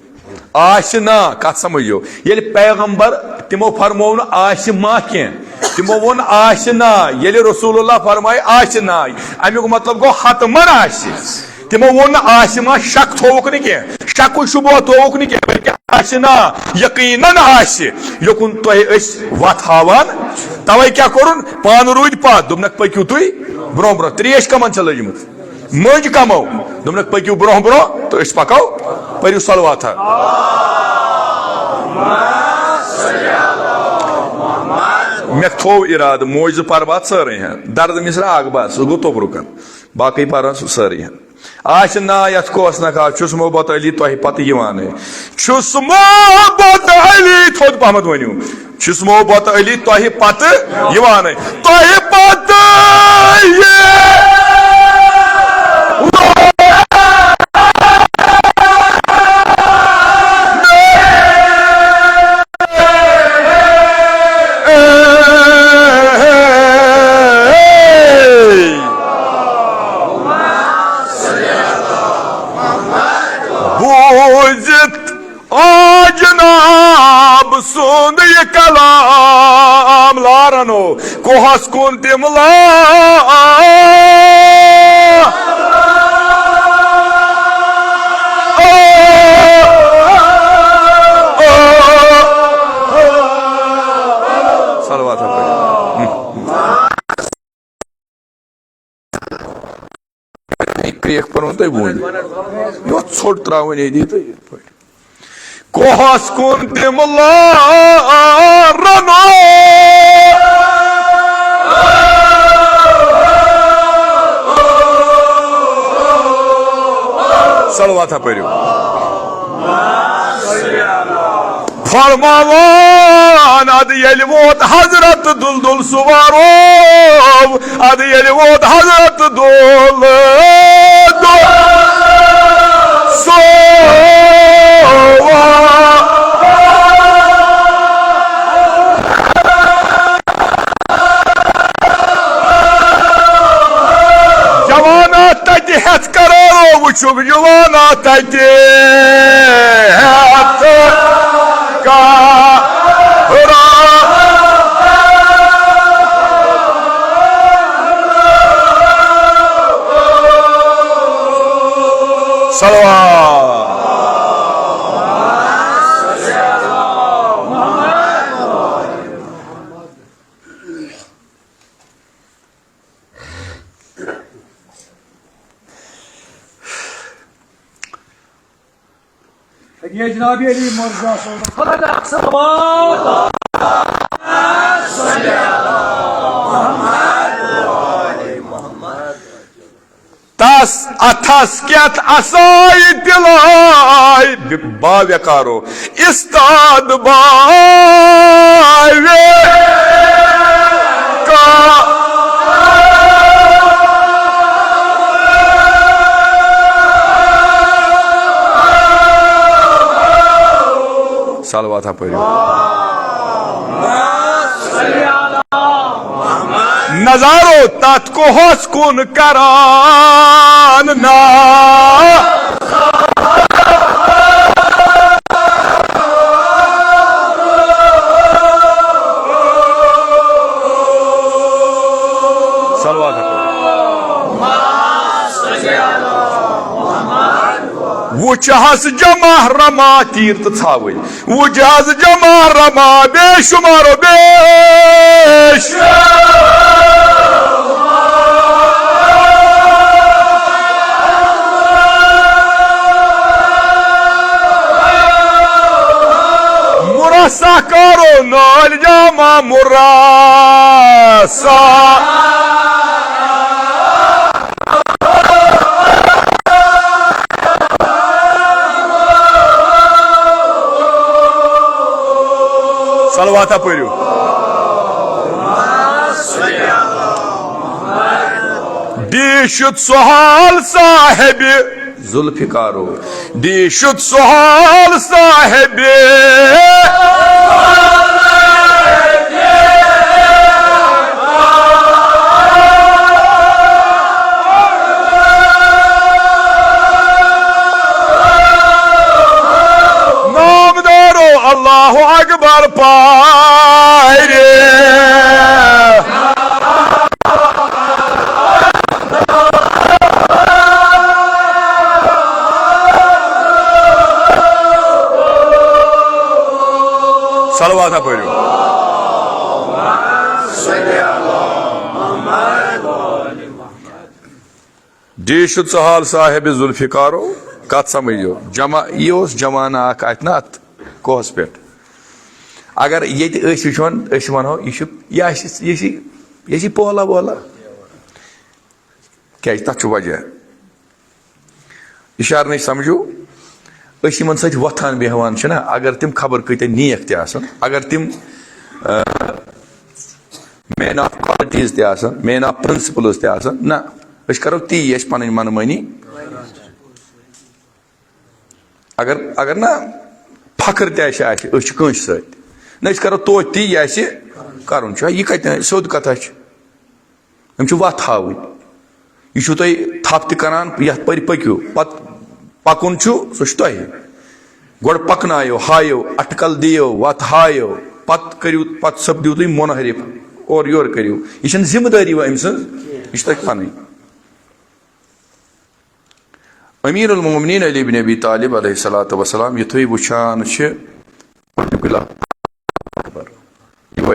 آسہِ نا، کتھ سمجھو، ییٚلہِ پیغمبر تِمو فرموو نہٕ آسہِ ما کینٛہہ، تِمو ووٚن آسہِ نا، ییٚلہِ رسول اللہ فرمایہِ آسہِ نا، امیُک مطلب گوٚو حتمن آسہِ۔ تِمو ووٚن نہٕ آسہِ ما، شک تھووُکھ نہٕ کینٛہہ، شکو شبہ تھووُکھ نہٕ کینٛہہ، بلکہِ آسہِ نا، یقیناً آسہِ۔ یوکُن تۄہہِ أسۍ وتھ ہاوان، توے کیٛاہ کوٚرُن؟ پانہٕ روٗدۍ پتھ، دوٚپنکھ، پٔکِو تُہۍ برونٛہہ برونٛہہ۔ ترٛیش کمن چھےٚ لٔجمٕژ؟ مٔنٛزۍ کمو۔ دوٚپنکھ، پٔکِو برونٛہہ برونٛہہ تہٕ أسۍ پکو، پٔرِو صلواتہ۔ مےٚ تھوو اِرادٕ، موج زٕ پَرٕ بہٕ اَتھ سٲرٕے ہن۔ درد مِصرا اَکھ بَس، سُہ گوٚو توٚبرُکَن۔ باقٕے پَران سُہ سٲرٕے ہن۔ آسہِ ناو یَتھ کوس نہ کاو، چھُس محبت علی تۄہہِ پَتہٕ یِوانٕے۔ چھُس محبت علی، تھوٚد پَہمَتھ ؤنِو۔ چھُس محبت علی تۄہہِ پَتہٕ یِوانٕے۔ تۄہہِ پَتہٕ یہِ۔ بوٗزِتھ آ جناب سُنٛد یہِ کلام لارنو کوہس کُن تِم لا۔ صلوات ہا پٔرِو۔ کرٛیکھ پَرُن تۄہہِ وُنۍ۔ یوٚت ژھوٚٹ ترٛاوٕنۍ ییٚتی تہٕ یِتھ پٲٹھۍ۔ کوہس کُن تِم لارنو۔ صلوات ہا پٔرِو۔ فرماوان ادٕ ییٚلہِ ووت حضرت دُلدُل سُوارو، ادٕ ییٚلہِ ووت حضرت دُلدُل سُوارو۔ جوانا تتہِ ہٮ۪تھ قرارو وٕچھُکھ، جوانا تتہِ ہٮ۪تھ قرار۔ صلوات۔ یہِ جناب علی مرزا صٲب، خدا صٲب۔ تس اتھس کیتھ اساے دِلٲے باویکارو استاد باویکا۔ صلوات ہا پٔرِو۔ نظارو تتھ کوہس کُن کران نا۔ صلوات ہا پٔرِو۔ وُچھ حظ جمع رما تیٖر تہٕ ژھاوٕلۍ۔ وُجاز جمع رما بے شمارو بیش۔ مرسا کرو نال جمع مرسا۔ صلوات ہا پٔرِو۔ ڈیشت سہال صاحب ذوالفقارو، ڈیشت سہال صاحب۔ نامدارو اللہ اکبر پارے۔ صلوات ہا پٔرِو۔ ڈیشت سہال صاحب ذوالفقارو، کتھ سمجھو؟ جمع، یہِ اوس جوانہ اکھ اتہِ نا اتھ کوہس پٮ۪ٹھ۔ اگر ییٚتہِ أسۍ وٕچھون، أسۍ وَنو، یہِ چھُ، یہِ آسہِ، یہِ چھِ، یہِ چھِ پولا وولا۔ کیٛازِ؟ تَتھ چھُ وجہ۔ اِشارٕ نٕے سَمجھو، أسۍ یِمَن سۭتۍ وۄتھان بیٚہوان چھِنہ، اگر تِم خبر کۭتیٛاہ نیک تہِ آسَن، اگر تِم، آ، man of qualities تہِ آسَن، man of principles تہِ آسَن، نہ، أسۍ کَرو تی، اَسہِ پَنٕنۍ من مٲنی۔ اگر، اگر نہ فخر تہِ اَسہِ آسہِ، أسۍ چھِ کٲنٛسہِ سۭتۍ، نہ، أسۍ کَرو توتہِ تی، یہِ اَسہِ کَرُن چھُ۔ یہِ کَتہِ سیوٚد کَتھا چھِ؟ أمۍ چھُ وَتھ ہاوٕنۍ۔ یہِ چھُو تۄہہِ تھَپھ تہِ کَران، یَتھ پٲٹھۍ پٔکِو۔ پَتہٕ پَکُن چھُ، سُہ چھُ تۄہہِ۔ گۄڈٕ پَکنایو، ہایو، اَٹکَل دِیو، وَتھ ہایو، پَتہٕ کٔرِو، پَتہٕ سَپدِو تُہۍ مُنحرِف، اورٕ یورٕ کٔرِو۔ یہِ چھَنہٕ ذِمہٕ دٲری وۄنۍ أمۍ سٕنٛز، یہِ چھِ تۄہہِ پَنٕنۍ۔ امیر المومنین علی بن ابی طالب علیہ الصلوۃ والسلام یُتھُے وٕچھان چھِ، یہِ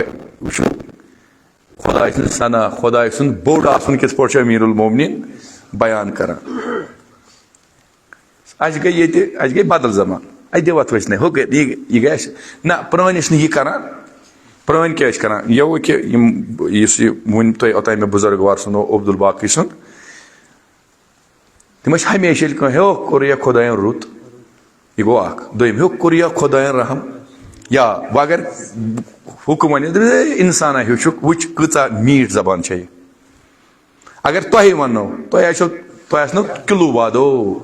وٕچھِو خۄداے سٕنٛز ثنا، خۄداے سُنٛد بوٚڑ آسُن کِتھ پٲٹھۍ چھُ امیر المومنین بیان کران۔ اَسہِ گٔے ییٚتہِ، اَسہِ گٔے بدل زمانہٕ، اَسہِ دِوَتھ وٕچھنَے، ہُہ گٔے، یہِ، یہِ گژھِ نہ، پرٛٲنۍ ٲسۍ نہٕ یہِ کران۔ پرٛٲنۍ کیٛاہ ٲسۍ کران؟ یہِ وٕ کہِ یِم، یُس یہِ وٕنۍ تۄہہِ اوٚتام مےٚ بُزرگ وار سُنٛد عبدالباقی سُنٛد، تِم ٲسۍ ہمیشہِ ییٚلہِ کانٛہہ، ہیوٚکھ کوٚر یا خۄدایَن رُت، یہِ گوٚو اَکھ۔ دوٚیِم، ہیوٚکھ کوٚر یا خۄدایَن رحم۔ یا وۄنۍ اگر حُکُم وَنہِ، دَپہِ، "ہے، اِنسانا ہیوٚچھُکھ، وٕچھ کۭژاہ میٖٹھ زبان چھےٚ یہِ۔" اگر تۄہہِ وَنو، تۄہہِ آسیو، تۄہہِ آسنو کِلوٗ وادو۔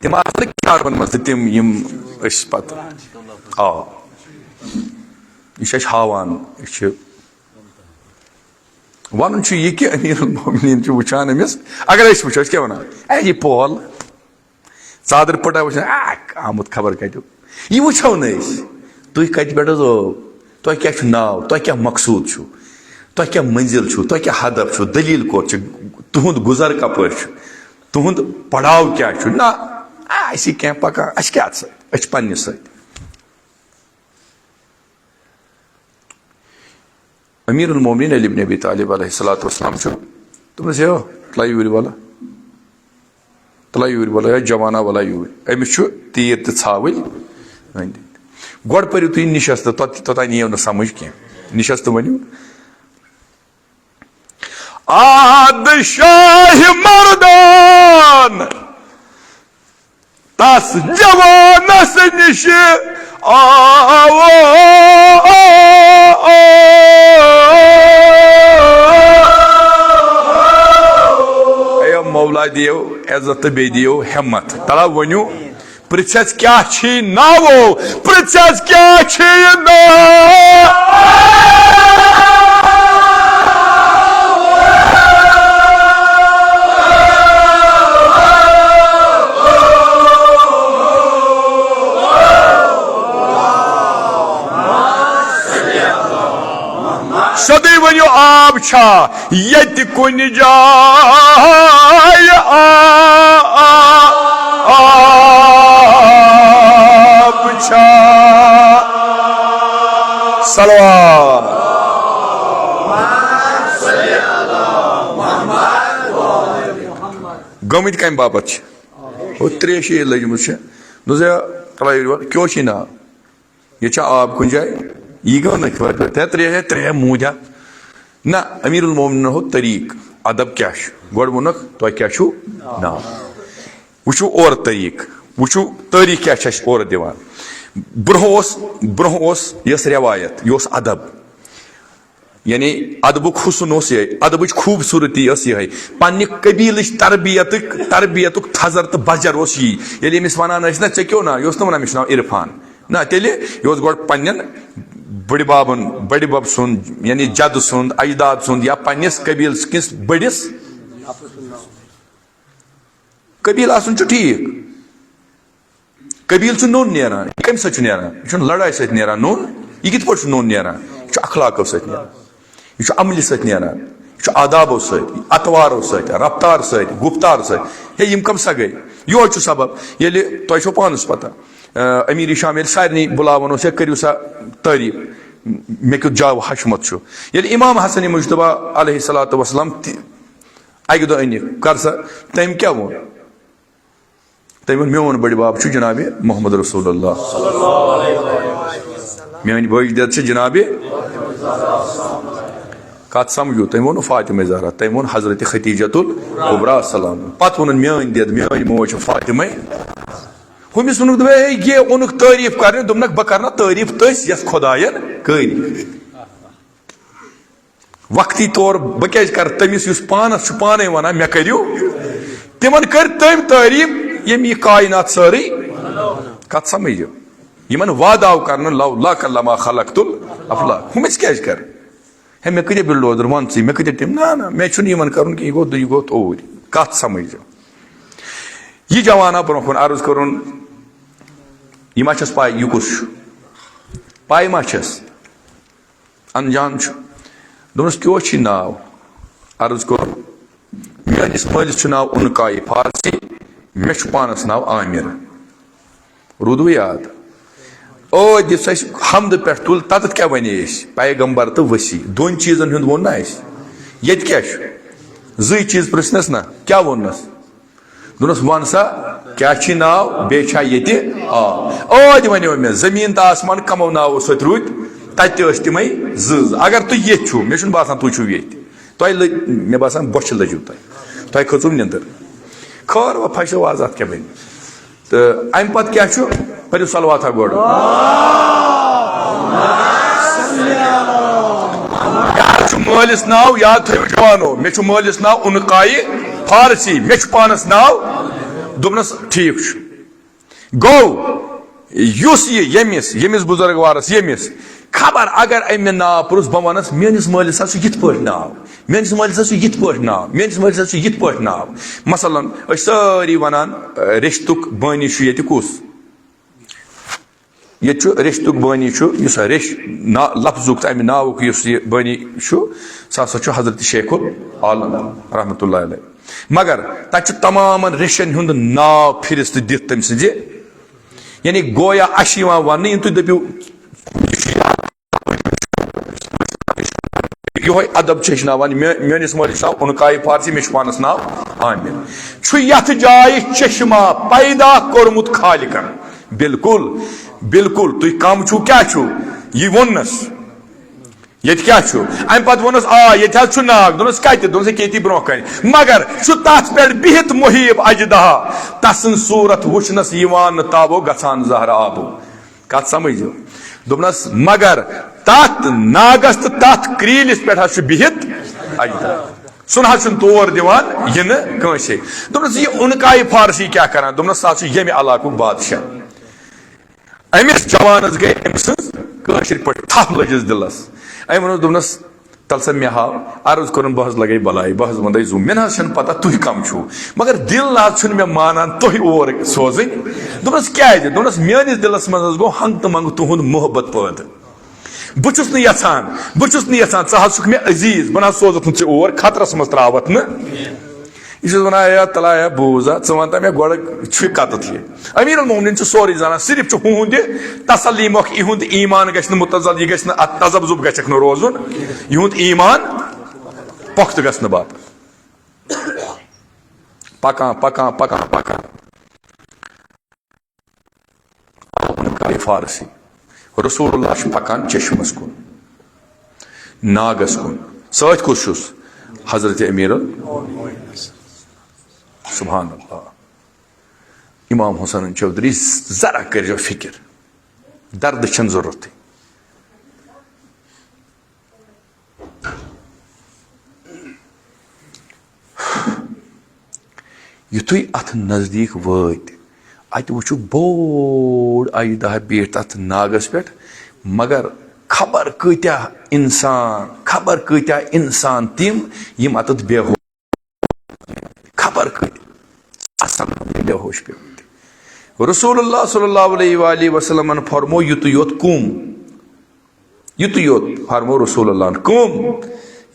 تِم آسہٕ نہٕ کِتابَن منٛز تہِ تِم، یِم أسۍ پَتہٕ، آ، یہِ چھِ اَسہِ ہاوان، أسۍ چھِ وَنُن چھُ یہِ کہِ امیر المومنین چھُ وٕچھان أمِس، اگر أسۍ وٕچھو، أسۍ کیٛاہ وَنان؟ اے، یہِ پول، ژادر پٔٹا وٕچھان، آ، آمُت خبر کَتیُک۔ یہِ وٕچھو نہٕ أسۍ۔ تُہۍ کَتہِ پٮ۪ٹھ حظ ٲو؟ تۄہہِ کیٛاہ چھُ ناو؟ تۄہہِ کیٛاہ مقصوٗد چھُو؟ تۄہہِ کیٛاہ منزِل چھُو؟ تۄہہِ کیٛاہ ہدف چھُو؟ دٔلیٖل کوٚت چھِ؟ تُہُنٛد گُزر کَپٲرۍ چھُ؟ تُہُنٛد پڑاو کیٛاہ چھُ؟ نہ، آ، اَسہِ کینٛہہ پَکان، اَسہِ کیٛاہ اَتھ سۭتۍ؟ أسۍ چھِ پنٛنہِ سۭتۍ۔ امیر المومنین علی بن ابی طالب علیہ الصلوۃ والسلام چھُ، دوٚپنَس، "ہے، تلہ یوٗرۍ وَلہٕ، تلہ یوٗرۍ وَلہٕ، ہے جوانا، وَلہ یوٗرۍ۔ أمِس چھُ تیٖر تہٕ ژھاوٕلۍ أنٛدۍ أنٛدۍ۔ گۄڈٕ پٔرِو تُہۍ نِشست، توٚت-، توٚتام یِیو نہٕ سمجھ کینٛہہ۔ نِشست ؤنِو۔" آد شاہ مردان تس جوانس نش آو۔ اے مولا، دِیو عزت تہٕ بیٚیہِ دِیو ہمت۔ تلا ؤنِو، پرٛژھٮ۪س کیٛاہ چھی ناوو؟ پرٛژھٮ۪س کیٛاہ چھی ناو؟ سیوٚدُے ؤنِو، آب چھا؟ ییٚتہِ کُنہِ جایہِ آ-، آ-، آب چھا؟ صلوات۔ گٔمٕتۍ کَمہِ باپتھ چھِ؟ ہُہ ترٛیشہِ ییٚلہِ لٔجمٕژ چھِ، دوٚپُس، "ہے، ترٛٲیِو یورٕ، کیٛاہ چھُے ناو؟" ییٚتہِ چھا آب کُنہِ جایہِ؟ یہِ گوٚو نہٕ خبر۔ ترٛےٚ، ترٛےٚ، ترٛےٚ موٗدیا۔ نہ، امیر المومنین ہُنٛد طریٖق، ادب کیٛاہ چھُ؟ گۄڈٕ ووٚنُکھ، "تۄہہِ کیٛاہ چھُو ناو؟" وٕچھِو اورٕ طریٖق، وٕچھِو تٲریٖخ کیٛاہ چھِ اَسہِ اورٕ دِوان۔ برٛونٛہہ اوس، برٛونٛہہ اوس، یۄس رٮ۪وایت، یہِ اوس ادب۔ یعنی ادبُک حسن اوس یِہوٚے، ادبٕچ خوٗبصوٗرتی ٲس یِہوٚے، پننہِ قبیٖلٕچ تربیتٕک، تربیتُک تھزر تہٕ بجر اوس یی۔ ییٚلہِ أمِس ونان ٲسۍ، "نہ، ژےٚ کیٛاہ ناو؟" یہِ اوس نہٕ ونان، "مےٚ چھُ ناو عرفان۔" نہ، تیٚلہِ یہِ اوس گۄڈٕ پننٮ۪ن بٔڈِ ببن، بٔڈِ بب سُنٛد، یعنی جدٕ سُنٛد، اجداد سُنٛد یا پننِس قبیٖلہٕ کِس بٔڈِس۔ قبیٖلہٕ آسُن چھُ ٹھیٖک، قبیٖلہٕ چھُ نوٚن نیران۔ یہِ کَمہِ سۭتۍ چھُ نیران؟ یہِ چھُنہٕ لڑایہِ سۭتۍ نیران نوٚن۔ یہِ کِتھ پٲٹھۍ چھُ نوٚن نیران؟ یہِ چھُ اخلاقو سۭتۍ نیران، یہِ چھُ عملہِ سۭتۍ نیران، یہِ چھُ آدابو سۭتۍ، اطوارو سۭتۍ، رفتار سۭتۍ، گفتار سۭتۍ۔ ہے، یِم کَم سا گٔے؟ یِہوٚے چھُ سبب۔ ییٚلہِ تۄہہِ چھو پانَس پتہ، آ، امیر شام ییٚلہِ سارنٕے بُلاوان اوس، "ہے، کٔرِو سا تعریٖف، مےٚ کیُتھ جاو حشمت چھُ۔" ییٚلہِ امام حسن مجتبیٰ علیہ الصلوۃ والسلام تہِ اَکہِ دۄہ أنِکھ، "کر سا؟" تٔمۍ کیٛاہ ووٚن؟ تٔمۍ ووٚن، "میون بٔڑِ بب چھُ جناب محمد رسول اللہ، میٲنۍ بٔڑ دٮ۪د چھِ جناب۔" کتھ سمجھو؟ تٔمۍ ووٚن فاطمہ زہرا، تٔمۍ ووٚن حضرت خدیجہ الکبریٰ سلام، پتہٕ ووٚنُن، "میٲنۍ دٮ۪د، میٲنۍ موج چھِ فاطمہ۔" ہُمِس ووٚنُکھ، دوٚپُن، "ہے، یہِ اوٚنُکھ تعریٖف کرنہِ؟" دوٚپنکھ، "بہٕ کرٕ نا تعریٖف تٔسۍ یَس خۄدایَن کٔرۍ۔ وقتی طور بہٕ کیٛازِ کرٕ تٔمِس یُس پانَس چھُ پانَے وَنان، مےٚ کٔرِو؟" تِمن کٔر تٔمۍ تعریٖف، ییٚمۍ یہِ کائنات سٲرٕے۔ کَتھ سَمٕجھِو؟ یِمن وعدٕ آو کرنہٕ، "لو لک لما خلقت الافلاک"۔ ہُمِس کیٛازِ کَرٕ؟ ہے، مےٚ کۭتیٛاہ بلڈوزر، وَن ژٕے، مےٚ کۭتیٛاہ تِم؟ نہ، نہ، مےٚ چھُنہٕ یِمن کَرُن کینٛہہ، یہِ گوٚو، یہِ گوٚو اوٗرۍ۔ کَتھ سَمٕجھِو؟ یہِ جوانا برونٛہہ کُن عرض کوٚرُن، یہِ ما چھَس پَے، یہِ کُس چھُ؟ پَے ما چھَس؟ انجان چھُ۔ دوٚپنَس، "کیٛاہ چھُے ناو؟" عرض کوٚر، "میٛٲنِس مٲلِس چھُ ناو عنقای فارسی، مےٚ چھُ پانَس ناو عامر۔" روٗدوٕ یاد؟ ٲدۍ یُس اَسہِ حمدٕ پٮ۪ٹھ تُل، تَتٮ۪تھ کیٛاہ وَنے اَسہِ؟ پیغمبر تہٕ وصی، دۄن چیٖزَن ہُنٛد ووٚن نہ اَسہِ؟ ییٚتہِ کیٛاہ چھُ؟ زٕے چیٖز پرٛژھنَس نہ، کیٛاہ ووٚننَس؟ دوٚپنَس، "وَن سا، کیٛاہ چھی ناو؟ بیٚیہِ چھا ییٚتہِ آب؟" ٲدۍ وَنیو مےٚ، زٔمیٖن تہٕ آسمان کَمو ناوو سۭتۍ روٗدۍ؟ تَتہِ تہِ ٲسۍ تِمَے زٕ زٕ۔ اگر تُہۍ ییٚتہِ چھِو، مےٚ چھُنہٕ باسان تُہۍ چھِو ییٚتہِ۔ تۄہہِ لٔج-، مےٚ باسان، بۄچھِ لٔجِو تۄہہِ۔ تۄہہِ کھٔژٕو نِندٕر۔ خٲر وۄنۍ پھَسیو آز اَتھ کیٛاہ بَنہِ؟ تہٕ اَمہِ پَتہٕ کیٛاہ چھُ؟ پٔرِو صلواتہ گۄڈٕ۔ یاد چھُ مٲلِس ناو، یاد تھٲیِو جوانو، مےٚ چھُ مٲلِس ناو عنقای فارسی، مےٚ چھُ پانَس ناو۔ دوٚپنَس، "ٹھیٖک چھُ۔" گوٚو، یُس یہِ ییٚمِس، ییٚمِس بُزرگوارَس، ییٚمِس خبر اگر أمۍ مےٚ ناو پرُژھ، بہٕ وَنَس، "میٛٲنِس مٲلِس حظ چھُ یِتھ پٲٹھۍ ناو، میٛٲنِس مٲلِس حظ چھُ یِتھ پٲٹھۍ ناو، میٛٲنِس مٲلِس حظ چھُ یِتھ پٲٹھۍ ناو۔" مثلاً، أسۍ سٲری وَنان، اَ، رِشتُک بٲنی چھُ ییٚتہِ کُس؟ ییٚتہِ چھُ رِشتُک بٲنی چھُ، یُس ریٚش نا-، لفظُک تہٕ اَمہِ ناوُک یُس یہِ بٲنی چھُ، سُہ ہسا چھُ حضرت شیخ العالم رحمتہ اللہ علیہ۔ مگر تَتہِ چھُ تمامن ریٚشن ہُنٛد ناو فہرست دِتھ تٔمۍ سٕنٛزِ، یعنی گویا اَسہِ چھِ یِوان وَننہٕ، یِم تُہۍ دٔپِو، یِہوٚے ادب چھِ ہیٚچھناوان۔ مےٚ، میٲنِس مٲلِس چھُ ناو عنقای فارسی، مےٚ چھُ پانَس ناو عامر۔ چھُ یَتھ جایہِ چشمہ پیدا کوٚرمُت خالقن۔ بالکل، بالکل، تُہۍ کم چھِو، کیٛاہ چھِو؟ یہِ ووٚننَس۔ ییٚتہِ کیٛاہ چھُ؟ اَمہِ پتہٕ ووٚنُس، "آ، ییٚتہِ حظ چھُ ناگ۔" دوٚپنَس، "کَتہِ؟" دوٚپنَس، "ییٚکیٛاہ ییٚتی برٛونٛہہ کَنہِ۔" مگر چھُ تَتھ پٮ۪ٹھ بِہِتھ محیب اجدہا، تَسٕنٛز صوٗرت وٕچھنَس یِوان نہٕ تابو گژھان زہرٕ آبو۔ کتھ سمجھو؟ دوٚپنس، مگر تتھ ناگس تہٕ تتھ کریٖلِس پٮ۪ٹھ حظ چھُ بِہِتھ اجدہا۔ سُہ نہ حظ چھُنہٕ تور دِوان یِنہٕ کٲنٛسے۔ دوٚپنس، یہِ عنقای فارسی کیٛاہ کران؟ دوٚپنس، سُہ حظ چھُ ییٚمہِ علاقُک بادشاہ۔ أمِس جوانس گٔے أمۍ سٕنٛز کٲشِر پٲٹھۍ تھپھ لٔجِس دِلس۔ أمۍ ووٚنُس، دوٚپنس، تَلہٕ سا مےٚ ہاو، عرض کوٚرُن، بہٕ حظ لَگے بَلایہِ، بہٕ حظ وَندَے زوٗ، مےٚ نہ حظ چھَنہٕ پَتہ تُہۍ کَم چھِو، مگر دِل نہ حظ چھُنہٕ مےٚ مانان تُہۍ اورٕ سوزٕنۍ۔ دوٚپنَس، کیٛازِ؟ دوٚپنَس، میٛٲنِس دِلَس منٛز حظ گوٚو ہنٛگہٕ تہٕ منٛگہٕ تُہُنٛد محبت پٲدٕ۔ بہٕ چھُس نہٕ یَژھان، بہٕ چھُس نہٕ یَژھان، ژٕ حظ چھُکھ مےٚ عزیٖز، بہٕ نہ حظ سوزَتھ نہٕ ژےٚ اور خطرَس منٛز ترٛاوَتھ نہٕ۔ یہِ چھُس وَنان، "اے تَلہ، اے بوٗز ہا، ژٕ وَن تہ مےٚ گۄڈٕ چھُے کَتَتھ یہِ؟" امیر المومنین چھُ سورُے زانان، صرف چھُ ہُہُنٛد یہِ تسلی مۄکھ، یِہُنٛد ایمان گژھِ نہٕ متزل، یہِ گژھِ نہٕ اَتھ تذبذب گژھٮ۪کھ نہٕ روزُن، یِہُنٛد ایمان پۄختہٕ گژھنہٕ باپتھ۔ پکان، پکان، پکان، پکان۔ فارسی۔ رسول اللہ چھُ پکان چشمس کُن، ناگس کُن۔ سۭتۍ کُس چھُس؟ حضرت امیر ال-، سبحان اللہ۔ امام حسن چودھری، ذرا کٔرۍزیو فکر، دردٕ چھَنہٕ ضروٗرتٕے۔ یُتھُے اَتھ نزدیٖک وٲتۍ، اَتہِ وٕچھُکھ بوٚڑ اَجدہا بیٖٹھ تَتھ ناگَس پٮ۪ٹھ، مگر خبر کۭتیٛاہ اِنسان، خبر کۭتیٛاہ اِنسان تِم، یِم اَتَتھ بے ہوش۔ خبر کۭتۍ اصل بے ہوش پیمٕتۍ۔ رسول اللہ صلی اللہ علیہ وآلہ وسلمن فرمو، یُتُے یوت کُم، یُتُے یوت فرمو رسول اللہ ہن، کُم،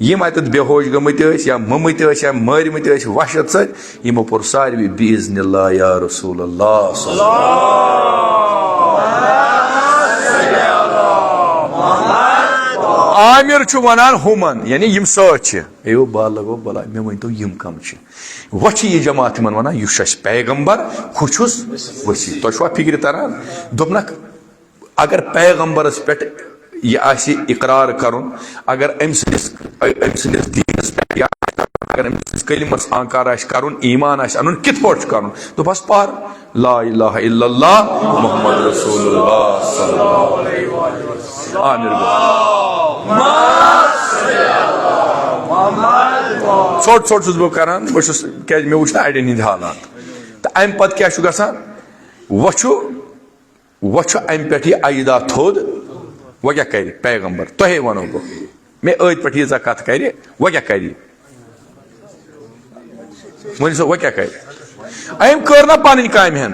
یِم اتٮ۪تھ بے ہوش گٔمٕتۍ ٲسۍ یا مٔمٕتۍ ٲسۍ یا مٲرمٕتۍ ٲسۍ وحشت سۭتۍ، یِمو پوٚر ساروی باذن اللہ یا رسول اللہ صلی اللہ علیہ وسلم۔ عامر چھُ وَنان ہُمَن، یعنی یِم سۭتۍ چھِ، "اے او بالغو بلا، مےٚ ؤنۍ تو یِم کَم چھِ؟" وۄنۍ چھِ یہِ جماعت یِمَن وَنان، "یُس چھُ اَسہِ پیغمبر، ہُہ چھُس ؤسیٖل۔" تۄہہِ چھُوا فِکرِ تَران؟ دوٚپنَکھ، اگر پیغمبرس پٮ۪ٹھ یہِ آسہِ اقرار کرُن، اگر أمۍ سٕنٛدِس، أمۍ سٕنٛدِس دیٖنس پٮ۪ٹھ یا اگر أمۍ سٕنٛدِس کلمس انکار آسہِ کرُن، ایمان آسہِ انُن، کِتھ پٲٹھۍ چھُ کرُن؟ دوٚپہَس، "پر لا الہ الا اللہ محمد رسول اللہ صلی اللہ علیہ وسلم۔" عامر گوٚو۔ ژھوٚٹ ژھوٚٹ چھُس بہٕ کران، بہٕ چھُس، کیازِ مےٚ وٕچھ نہ اڑٮ۪ن ہٕنٛدۍ حالات۔ تہٕ امہِ پتہٕ کیٛاہ چھُ گژھان؟ وۄنۍ چھُ وۄنۍ چھُ امہِ پٮ۪ٹھ یہِ عیدہ تھوٚد، وۄنۍ کیٛاہ کرِ پیغمبر؟ تۄہے ونو بہٕ، مےٚ أتھۍ پٮ۪ٹھ ییٖژاہ کتھ کرِ، وۄنۍ کیٛاہ کرِ؟ ؤنِو سا، وۄنۍ کیٛاہ کرِ؟ أمۍ کٔر نہ پنٕنۍ کامہِ ہن،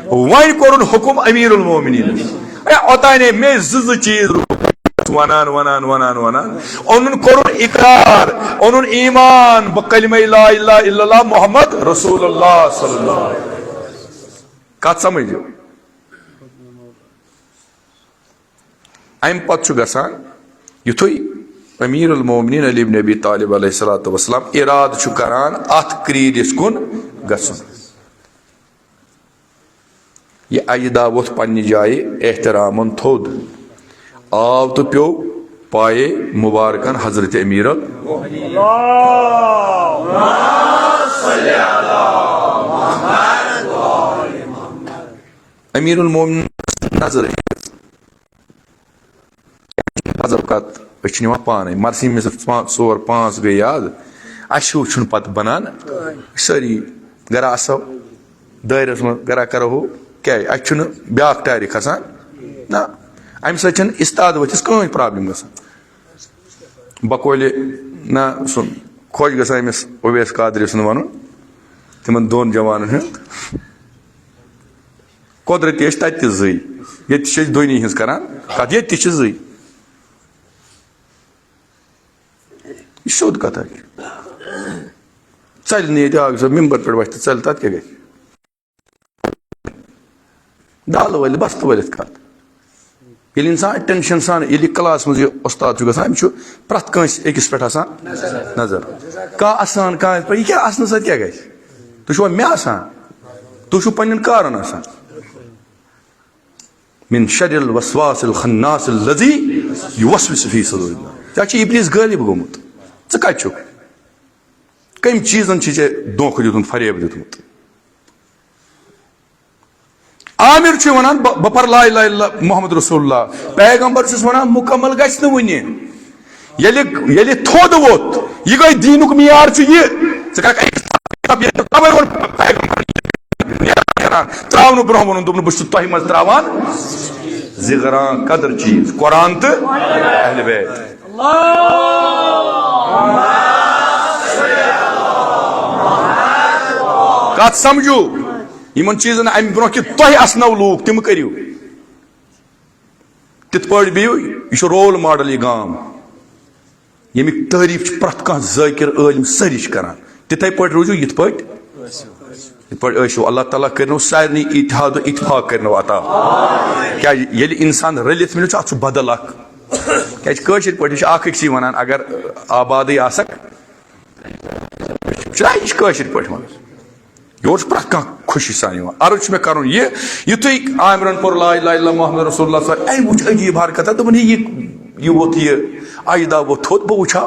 وۄنۍ کوٚرُن حُکم امیر المومنینس۔ اے، اوٚتانے مےٚ زٕ زٕ چیٖز وَنان، وَنان، وَنان، وَنان۔ اوٚنُن کوٚرُن اقرار، اوٚنُن ایمان، بہٕ کلمہ لا الہ الا اللہ محمد رسول اللہ صلی اللہ علیہ وسلم۔ کتھ سمجھو؟ امہِ پتہٕ چھُ گژھان، یُتھُے امیر المومنین علی ابن ابی طالب علیہ الصلوۃ والسلام ارادٕ چھُ کران اتھ کریٖلِس کُن گژھُن، یہِ اجدا ووٚتھ پننہِ جایہِ احترامن تھوٚد، آو تہٕ پیوٚو پایے مبارکن حضرت امیر ال-، امیر المومنین نظر۔ مذہب کتھ، أسۍ چھِ نِوان پانے۔ مرثی مصر پانٛژھ، ژور، پانٛژھ گٔے یاد، اَسہِ ہیوٗ چھُنہٕ پتہٕ بنان سٲری۔ گرا آسو دٲیرس منٛز، گرا کرو ہُہ، کیٛازِ؟ اَسہِ چھُنہٕ بیٛاکھ ٹارِ کھسان۔ نہ، اَمہِ سۭتۍ چھَنہٕ استاد ؤتھِس کٕہٕنۍ پرابلم گژھان۔ بقولہِ نہ سُہ خۄش گژھان أمِس اویس قادری سُنٛد وَنُن، تِمن دۄن جوانن ہُنٛد۔ قۄدرتی ٲسۍ تَتہِ تہِ زٕے، ییٚتہِ تہِ چھِ أسۍ دۄنی ہٕنٛز کران کَتھ، ییٚتہِ تہِ چھِ زٕے۔ یہِ چھِ سیوٚد کَتھا۔ ژَلہِ نہٕ ییٚتہِ اَکھ زٕ مِمبر پٮ۪ٹھ وَتھِ تہٕ ژَلہِ تَتھ کیٛاہ گژھِ؟ دالہٕ وٲلِتھ، بستہٕ وٲلِتھ کَتھ۔ ییٚلہِ اِنسان attention سان، ییٚلہِ یہِ کلاس منٛز یہِ اُستاد چھُ گژھان، أمِس چھُ پرٛٮ۪تھ کٲنٛسہِ أکِس پٮ۪ٹھ آسان نظر۔ کانٛہہ اَسان، کانٛہہ یِتھ پٲٹھۍ، یہِ کیٛاہ اَسنہٕ سۭتۍ کیٛاہ گژھِ؟ تُہۍ چھِوا مےٚ اَسان؟ تُہۍ چھِو پنٛنٮ۪ن کارَن اَسان۔ من شر الوسواس الخناس الذی یوسوس فی صدور الناس۔ ژےٚ چھُ ابلیس غٲلب گوٚمُت۔ ژٕ کتہِ چھُکھ؟ کٔمۍ چیٖزن چھُ ژےٚ دھوکہٕ دیُتمُت، فریب دیُتمُت؟ عامر چھُ وَنان، "بہٕ، بہٕ پَرٕ لا الہ الا اللہ محمد رسول اللہ۔" پیغمبر چھُس وَنان، "مُکمل گژھِ نہٕ وُنہِ۔ ییٚلہِ، ییٚلہِ تھوٚد ووٚتھ، یہِ گٔے دیٖنُک معیار چھُ یہِ۔ ژٕ کَرَکھ أکِس، ییٚلہِ خبر ووٚن پیغمبر نیران، ترٛاونہٕ برٛونٛہہ ووٚنُن، دوٚپُن، 'بہٕ چھُس تۄہہِ منٛز ترٛاوان زِگران قدر چیٖز، قرآن تہٕ اہل بیت۔'" کَتھ سمجھو؟ یِمن چیٖزن اَمہِ برٛونٛہہ کہِ تۄہہِ اَسنو لوٗکھ، تِم کٔرِو۔ تِتھ پٲٹھۍ بِہِو، یہِ چھُ role model یہِ گام، ییٚمیُک تعریٖف چھُ پرٛٮ۪تھ کانٛہہ ذٲکِر عٲلِم سٲری چھِ کران۔ تِتھَے پٲٹھۍ روٗزِو یِتھ پٲٹھۍ، یِتھ پٲٹھۍ ٲسِو۔ اللہ تعالیٰ کٔرِنو سارنٕے اتحاد و اتفاق کٔرِنو عطا۔ کیٛازِ ییٚلہِ انسان رٔلِتھ مِلیو چھُ، اتھ چھُ بدل اکھ۔ کیٛازِ کٲشِر پٲٹھۍ چھِ اکھ أکۍ سٕے ونان، اگر آبادٕے آسکھ، چھُنہ، یہِ چھِ کٲشِر پٲٹھۍ وَنان۔ یور چھُ پرٛٮ۪تھ کانٛہہ خوشی سان یِوان۔ عرض چھُ مےٚ کَرُن یہِ، یُتھُے عامرَن پوٚر لا الہ الا محمد رسول اللہ صلی اللہ علیہ وسلم، أمۍ وٕچھ عجیٖب حرکتہ، دوٚپُن، "ہے، یہِ، یہِ ووٚتھ یہِ اَجدا ووٚتھ تھوٚد، بہٕ وٕچھِ ہا،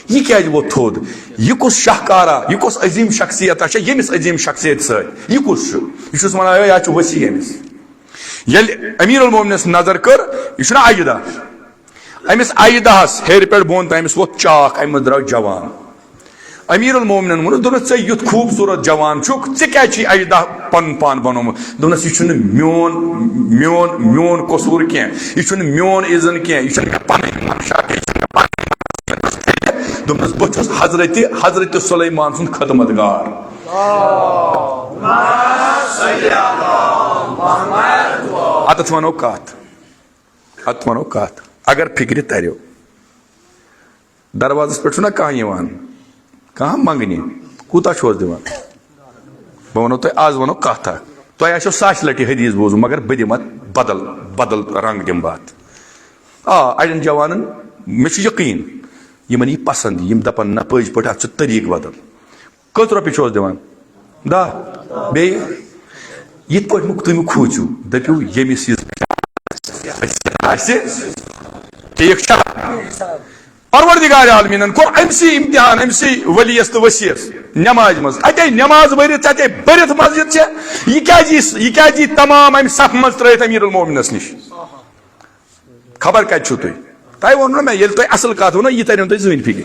یہِ کیٛازِ ووٚتھ تھوٚد؟ یہِ کُس شاہکارا، یہِ کُس عظیٖم شخصیتا چھےٚ ییٚمِس عظیٖم شخصیت سۭتۍ؟ یہِ کُس چھُ؟" یہِ چھُس وَنان، "ہے، یہِ چھُ ؤسیع أمِس۔" ییٚلہِ امیر المومنس نظر کٔر، یہِ چھُنہ اَجدا، أمِس اَجدہَس ہیٚرِ پٮ۪ٹھ بۄن تام أمِس ووٚتھ چاکھ، اَمہِ منٛز درٛاو جوان۔ امیر المومنن ووٚنُس، دوٚپنَس، "ژےٚ یُتھ خوٗبصوٗرت جوان چھُکھ، ژےٚ کیٛازِ چھُے اَجدہ پَنُن پان بنوومُت؟" دوٚپنَس، "یہِ چھُنہٕ میون، میون، میون قصوٗر کینٛہہ، یہِ چھُنہٕ میون اِذن کینٛہہ، یہِ چھُنہٕ مےٚ پَنٕنۍ منشا کینٛہہ، یہِ چھُنہٕ مےٚ پَنٕنۍ منشا کینٛہہ۔" دوٚپنَس، "بہٕ چھُس حضرت، حضرت سلیمان سُنٛد خدمت گار۔" اَتَتھ وَنو کَتھ۔ اتھ ونو کتھ، اگر فکرِ تریو۔ دروازس پٮ۪ٹھ چھُنہ کانٛہہ یِوان، کانٛہہ منٛگنہِ، کوٗتاہ چھُ حظ دِوان؟ بہٕ ونو تۄہہِ، از ونو کتھ اکھ۔ تۄہہِ آسیو ساسہِ لٹہِ حدیث بوٗزمُت، مگر بہٕ دِمہٕ اتھ بدل، بدل رنگ دِمہٕ بہٕ اتھ۔ آ، اڑٮ۪ن جوانن مےٚ چھُ یقیٖن، یِمن یی پسنٛد، یِم دپن، نہ، پٔزۍ پٲٹھۍ، اتھ چھُ طریٖقہٕ بدل۔ کٔژ رۄپیہِ چھُ اَسہِ دِوان؟ دَہ۔ بیٚیہِ یِتھ پٲٹھۍ مہٕ تُہۍ مہٕ کھوٗژِو، دٔپِو، ییٚمِس یُس آسہِ، ٹھیٖک چھا؟ پروردگار عالمیٖنن کوٚر أمۍ سٕے امتحان، أمۍ سٕے ؤلیَس تہٕ ؤسیَس نمازِ منٛز۔ اَتے نماز بٔرِتھ، اَتے بٔرِتھ مسجد چھےٚ۔ یہِ کیٛازِ یی، یہِ کیٛازِ یی تمام اَمہِ صفہٕ منٛز ترٲوِتھ امیر المومنس نِش؟ خبر کتہِ چھِو تُہۍ؟ تۄہہِ ووٚنوُ نہ مےٚ، ییٚلہِ تۄہہِ اصل کتھ ووٚنو، یہِ ترِ نہٕ تۄہہِ زٕہٕنۍ فِکرِ۔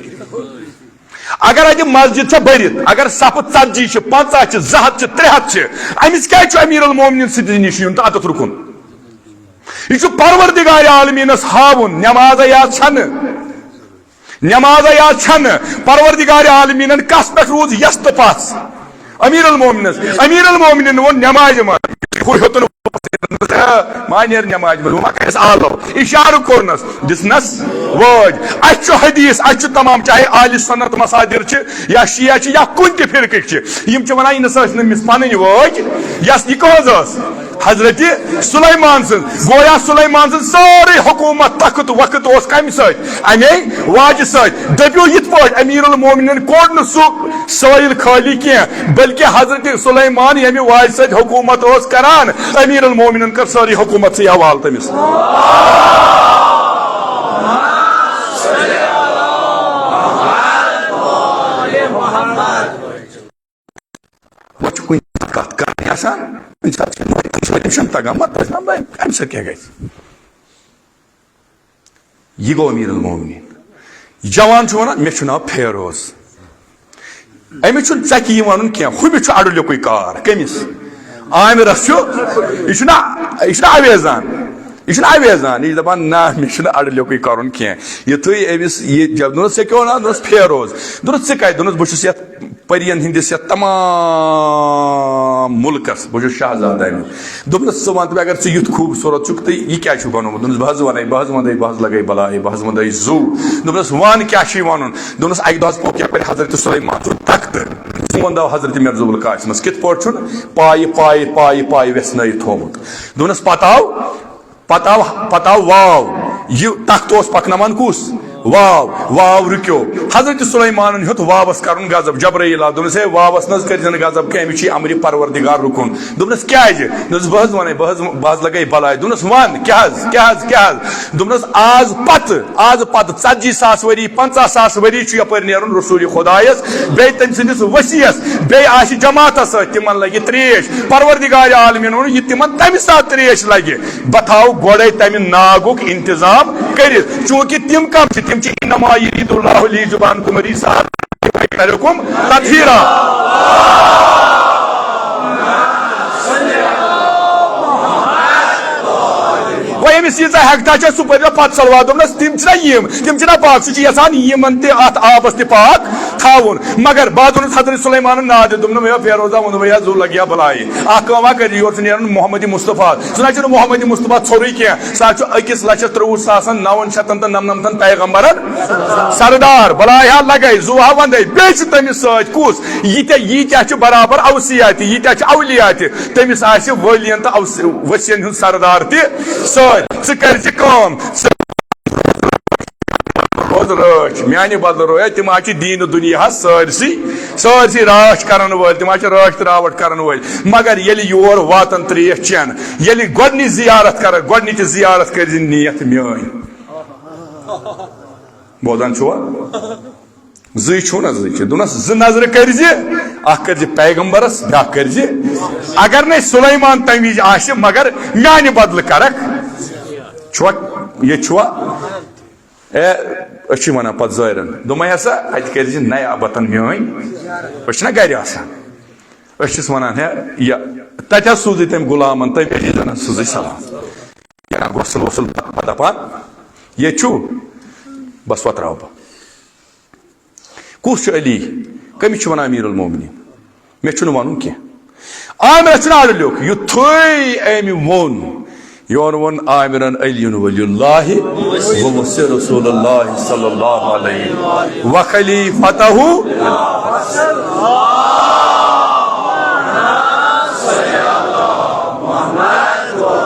اگر اتہِ مسجد چھےٚ بٔرِتھ، اگر صفہٕ ژتجی چھِ، پنژاہ چھِ، زٕ ہتھ چھِ، ترٛےٚ ہتھ چھِ، أمِس کیازِ چھُ امیر المومنین سۭتۍ نِش یُن تہٕ اتتھ رُکُن؟ یہِ چھُ پروردگار عالمیٖنس ہاوُن، نمازے یاژ چھنہٕ۔ نمازے یاژ چھنہٕ۔ پروردگار عالمیٖنن کس پٮ۪ٹھ روٗز یژھ تہٕ پژھ؟ امیر المومنس۔ امیر المومنین ووٚن نمازِ منٛز، ہُہ ہیوٚتُن، ما نیرِ نمازِ منٛز، وۄنۍ ما کرٮ۪س آلو۔ اشارٕ کوٚرنس، دِژنس وٲج۔ اسہِ چھُ حدیث، اسہِ چھُ تمام، چاہے اہل سنت مصادر چھِ یا شیعہ چھِ یا کُنہِ تہِ فرقٕکۍ چھِ، یِم چھِ ونان، یہِ نہ سا ٲسۍ نہٕ أمِس پنٕنۍ وٲج، یۄس یہِ کٕہٕنٛز ٲس؟ حضرت سلیمان سٕنٛز۔ گویا سلیمان سٕنٛز سٲرٕے حکومت، تخت وخت اوس کمہِ سۭتۍ؟ امے واجہِ سۭتۍ۔ دٔپِو یِتھ پٲٹھۍ، امیر المومنین کوٚڑ نہٕ سُہ سٲیِل خٲلی کینٛہہ، بلکہ حضرت سلیمان ییٚمہِ واجہِ سۭتۍ حکومت اوس کران، امیر المومنین کٔر سٲرٕے حکومت سٕے حوالہٕ تٔمِس۔ وۄنۍ چھُ کُنہِ ساتہٕ کتھ کرٕنۍ آسان، کُنہِ ساتہٕ چھِ مٲلۍ، کُنہِ ساتہٕ چھُنہٕ تگان، مت پرٛژھ نہ، بہٕ، امہِ سۭتۍ کیٛاہ گژھِ؟ یہِ گوٚو امیر المومنین۔ جوان چھُ ونان، مےٚ چھُ ناو فیروز۔ أمِس چھُنہٕ ژکہِ یہِ ونُن کینٛہہ، ہُمِس چھُ اڑٕ لیوٚکُے کار۔ کٔمِس؟ عامرس چھُ۔ یہِ چھُنہ، یہِ چھُنہ اویزان۔ یہِ چھُنہ اویزان۔ یہِ چھُ دپان، نہ، مےٚ چھُنہٕ اڑٕ لیوٚکُے کرُن کینٛہہ۔ یُتھُے أمِس یہِ جب-، دوٚپنس، ژےٚ کیٛاہ وَنان؟ دوٚپنس، فیروز۔ دوٚپنس، ژٕ کتہِ؟ دوٚپنس، بہٕ چھُس یتھ پٔرین ہٕنٛدِس یتھ تمام مُلکس، بہٕ چھُس شاہزادٕ امیُک۔ دوٚپنس، ژٕ وَن تہٕ مےٚ، اگر ژٕ یُتھ خوٗبصوٗرت چھُکھ تہٕ یہِ کیٛاہ چھُکھ بنومُت؟ دوٚپنس، بہٕ حظ وَنے، بہٕ حظ وَنے، بہٕ حظ لگے بلاے، بہٕ حظ وَنے زُو۔ دوٚپنس، وَن کیٛاہ چھُے وَنُن؟ دوٚپنس، اَکہِ دۄہ حظ پوٚک یپٲرۍ حضرت سلیمان سُنٛد تختہٕ۔ سون داو حضرت مرزُ القاسمس کِتھ پٲٹھۍ چھُن پایہِ، پایہِ، پایہِ، پایہِ وٮ۪ژھنٲیِتھ تھوٚومُت۔ دوٚپنس، پتہٕ آو پتہٕ آو، پتہٕ آو واو۔ یہِ تخت اوس پکناوان کُس؟ واو۔ واو رُکیو۔ حضرت سلیمانن ہیوٚت واوس کرُن غضب۔ جبرائیل آو، دوٚپنس، ہے، واوس نہ حظ کٔرۍ زِ نہٕ غضب کینٛہہ، أمِس چھُ امرِ پروردگار رُکُن۔ دوٚپنس، کیازِ؟ دوٚپنس، بہٕ حظ ونے، بہٕ حظ، بہٕ حظ لگے بلاے۔ دوٚپنس، ون، کیٛاہ حظ، کیٛاہ حظ، کیٛاہ حظ؟ دوٚپنس، آز پتہٕ، آز پتہٕ ژتجی ساس ؤری، پنژاہ ساس ؤری چھُ یپٲرۍ نیرُن رسول خدایس، بیٚیہِ تٔمۍ سٕنٛدِس ؤسیس، بیٚیہِ آسہِ جماعتس سۭتۍ، تِمن لگہِ تریش۔ پروردگار عالمین ووٚن، یہِ تِمن تمہِ ساتہٕ تریش لگہِ، بہٕ تھاوٕ گۄڈے تمہِ ناگُک انتظام کٔرِتھ، چونکہ تِم کم چھِ؟ تِم چھِ، انما یرید اللہ لیذہب عنکم الرجس واطہرکم تطہیرا۔ وۄنۍ ییٚمِس ییٖژاہ ہٮ۪کتھا چھےٚ، سُہ پٔرِو پتہٕ صلوات۔ دوٚپنس، تِم چھِنہ یِم، تِم چھِنہ پاک، سُہ چھُ یژھان یِمن تہِ اتھ آبس تہِ پاک تھاوُن۔ مگر بہٕ حظ ووٚنُس حضرت سلیمانن نادِ، دوٚپنم، ہے فیروزا، ووٚنُم، ہے زُو لگیا بلاے۔ اکھ کٲم اکھ کٔرِو، یورٕ چھُ نیرُن محمد مصطفیٰ۔ سُہ نہ چھُنہٕ محمد مصطفیٰ ژھوٚرُے کینٛہہ، سُہ حظ چھُ أکِس لچھس ترٛۆوُہ ساسن نون شتن تہٕ نمنمتن پیغمبرن سردار۔ بلاے ہا لگے، زُو ہا وندے۔ بیٚیہِ چھُ تٔمِس سۭتۍ کُس؟ یہِ تہِ، یہِ تہِ چھُ برابر اوصیا تہِ، یہِ تہِ چھُ اولیا تہِ۔ تٔمِس آسہِ ؤلین تہٕ اوص-، ؤسین ہُنٛد سردار تہِ سۭتۍ۔ ژٕ کٔرۍ زِ کٲم، ژٕ روز رٲچھ، میانہِ بدلہٕ رویا۔ تِم حظ چھِ دیٖنہٕ دُنیاہس سٲرسٕے، سٲرسٕے رٲچھ کرن وٲلۍ، تِم حظ چھِ رٲچھ تہٕ راوٹھ کرن وٲلۍ۔ مگر ییٚلہِ یور واتن تریش چٮ۪ن، ییٚلہِ گۄڈنِچ زیارت کرن، گۄڈنِچ زیارت کٔرۍ زِ نیتھ میٲنۍ۔ بوزان چھُوا؟ زٕے چھُو نہ، زٕے چھِ۔ دوٚپنَس، زٕ نظرٕ کٔرۍ زِ، اکھ کٔرۍ زِ پیغمبرس، بیٛاکھ کٔرۍ زِ، اگر نے سلیمان تَمہِ وِزِ آسہِ، مگر میانہِ بدلہٕ کرکھ۔ چھُوا، ییٚتہِ چھُوا؟ اے، أسۍ چھِ وَنان پتہٕ زٲرٮ۪ن، دوٚپمَے ہسا، اَتہِ کٔرۍ زِ نیا وطن میٲنۍ۔ أسۍ چھِنہ گرِ آسان۔ أسۍ چھِس وَنان، ہے، یہِ، تَتہِ حظ سوٗزٕے تٔمۍ غلامن، تٔمۍ حظ چھِ زَنان سوٗزٕے سلام۔ یا غسل وسل پتہٕ دَپان، ییٚتہِ چھُ، بس وۄتراو بہٕ۔ کُس چھُ علی؟ کٔمِس چھِ وَنان امیر المومنین؟ مےٚ چھُنہٕ وَنُن کینٛہہ۔ عامرَس چھُنہٕ اَڈٕ لیوٚکھ۔ یُتھُے أمۍ ووٚن، یورٕ ووٚن عامرَن، علی ولی اللہ و وصی رسول اللہ صلی اللہ علیہ و خلیفتہ۔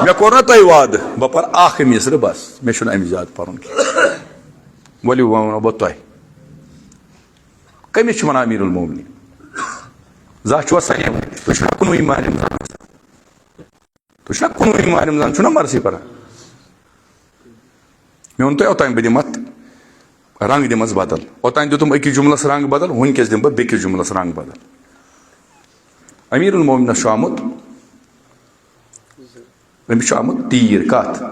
مےٚ کوٚر نہ تۄہہِ وعدٕ، بہٕ پَرٕ اَکھ مِصرٕ بَس، مےٚ چھُنہٕ اَمہِ زیادٕ پَرُن کینٛہہ۔ ؤلِو، وۄنۍ وَنو بہٕ تۄہہِ، کٔمِس چھِ وَنان امیر المومنین؟ زانٛہہ چھُوا سَنیمُت؟ تُہۍ چھِوا کُنوُہمہِ ماہِ رمضان؟ تُہۍ چھِوا کُنوُہمہِ ماہِ رمضان چھُو نا مرثی پَران؟ مےٚ ووٚن تۄہہِ اوٚتام، بہٕ دِمہٕ اَتھ رنٛگ، دِمَس بدل۔ اوٚتام دیُتُم أکِس جملس رنٛگ بدل، وٕنکیٚس دِمہٕ بہٕ بیٚکِس جملس رنٛگ بدل۔ امیر المومنس چھُ آمُت، أمِس چھُ آمُت تیٖر۔ کتھ؟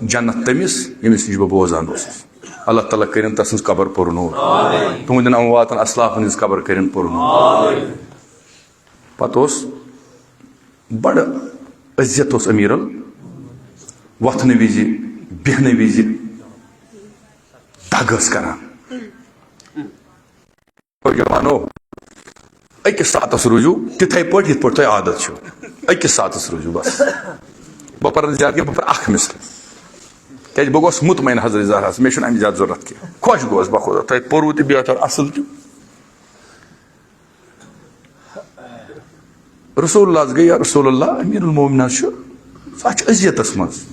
جنت تٔمِس، ییٚمِس نِش بہٕ بوزان اوسُس۔ اللہ تعالیٰ کٔرِن تسٕنٛز قبر پُرنوٗر۔ تُہنٛدٮ۪ن امواتن اسلافن ہٕنٛز قبر کٔرِن پُرنوٗر۔ پتہٕ اوس بڑٕ عزت اوس امیرل، وۄتھنہٕ وِزِ، بیٚہنہٕ وِزِ دگ ٲس کران۔ جوانو، أکِس ساعتس روٗزِو تِتھے پٲٹھۍ یِتھ پٲٹھۍ تۄہہِ عادت چھُ۔ أکِس ساعتس روٗزِو بس۔ بہٕ پرٕ نہٕ زیادٕ کینٛہہ، بہٕ پرٕ اکھ مصرٕ۔ کیازِ بہٕ گوس مطمئن حضرت زہراہس، مےٚ چھُنہٕ امہِ زیادٕ ضروٗرت کینٛہہ۔ خۄش گوس بہٕ خۄدا، تۄہہِ پوٚروٕ تہِ بہتر، اصل تہِ۔ رسول اللہ حظ گٔے، یا رسول اللہ، امیر المومنین حظ چھُ، سُہ حظ چھُ اذیتس منٛز۔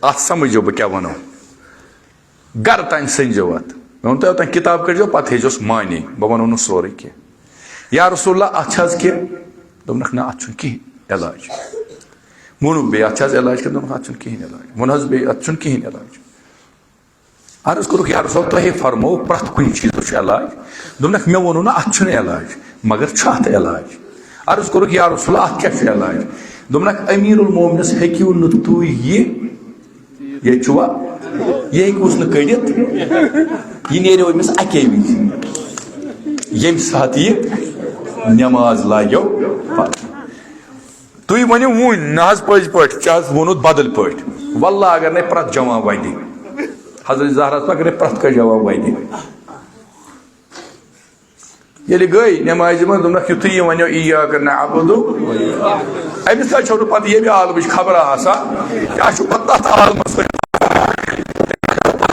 اتھ سمجھو بہٕ کیٛاہ ونو۔ گرٕ تام سٔنزیو اتھ۔ مےٚ ووٚن تۄہہِ اوٚتام کِتاب کٔڑزیو، پتہٕ ہیٚزیوس معنی، بہٕ ونو نہٕ سورُے کینٛہہ۔ یا رسول اللہ، اتھ چھِ حظ کینٛہہ؟ دوٚپنکھ، نہ، اتھ چھُنہٕ کِہیٖنۍ علاج۔ ووٚنُکھ بیٚیہِ، اتھ چھِ حظ علاج کِنہٕ؟ دوٚپنکھ، اتھ چھُنہٕ کِہیٖنۍ علاج۔ ووٚن حظ بیٚیہِ، اتھ چھُنہٕ کِہیٖنۍ علاج۔ عرض کوٚرُکھ، یا رسول اللہ، تۄہے فرموو پرٛٮ۪تھ کُنہِ چیٖزس چھُ علاج۔ دوٚپنکھ، مےٚ ووٚنوُ نہٕ اتھ چھُنہٕ علاج، مگر چھُ اتھ علاج۔ عرض کوٚرُکھ، یا رسول اللہ، اتھ کیٛاہ چھُ علاج؟ دوٚپنکھ، امیر المومنس ہیٚکِو نہٕ تُہۍ یہِ، ییٚتہِ چھُوا، یہِ ہیٚکِوُس نہٕ کٔڑِتھ، یہِ نیرِو أمِس اَکے وِزِ، ییٚمہِ ساتہٕ یہِ نٮ۪ماز لاگیو پَرنہِ۔ تُہۍ ؤنِو وُنۍ نہ حظ پٔزۍ پٲٹھۍ، ژےٚ حظ ووٚنُتھ بدل پٲٹھۍ۔ واللہ اگر نے پرٛٮ۪تھ جوان وَدِ۔ حضرت زہرا اگر نے پرٛٮ۪تھ کانٛہہ جوان وَدِ۔ ییٚلہِ گٔے نٮ۪مازِ منٛز، دوٚپنکھ، یُتھُے یہِ وَنیو، "ایاک نعبد"، أمِس نہ چھو نہٕ پَتہٕ ییٚمہِ عالمٕچ خبر آسان، کیٛاہ چھُ پَتہٕ تَتھ عالمَس سۭتۍ،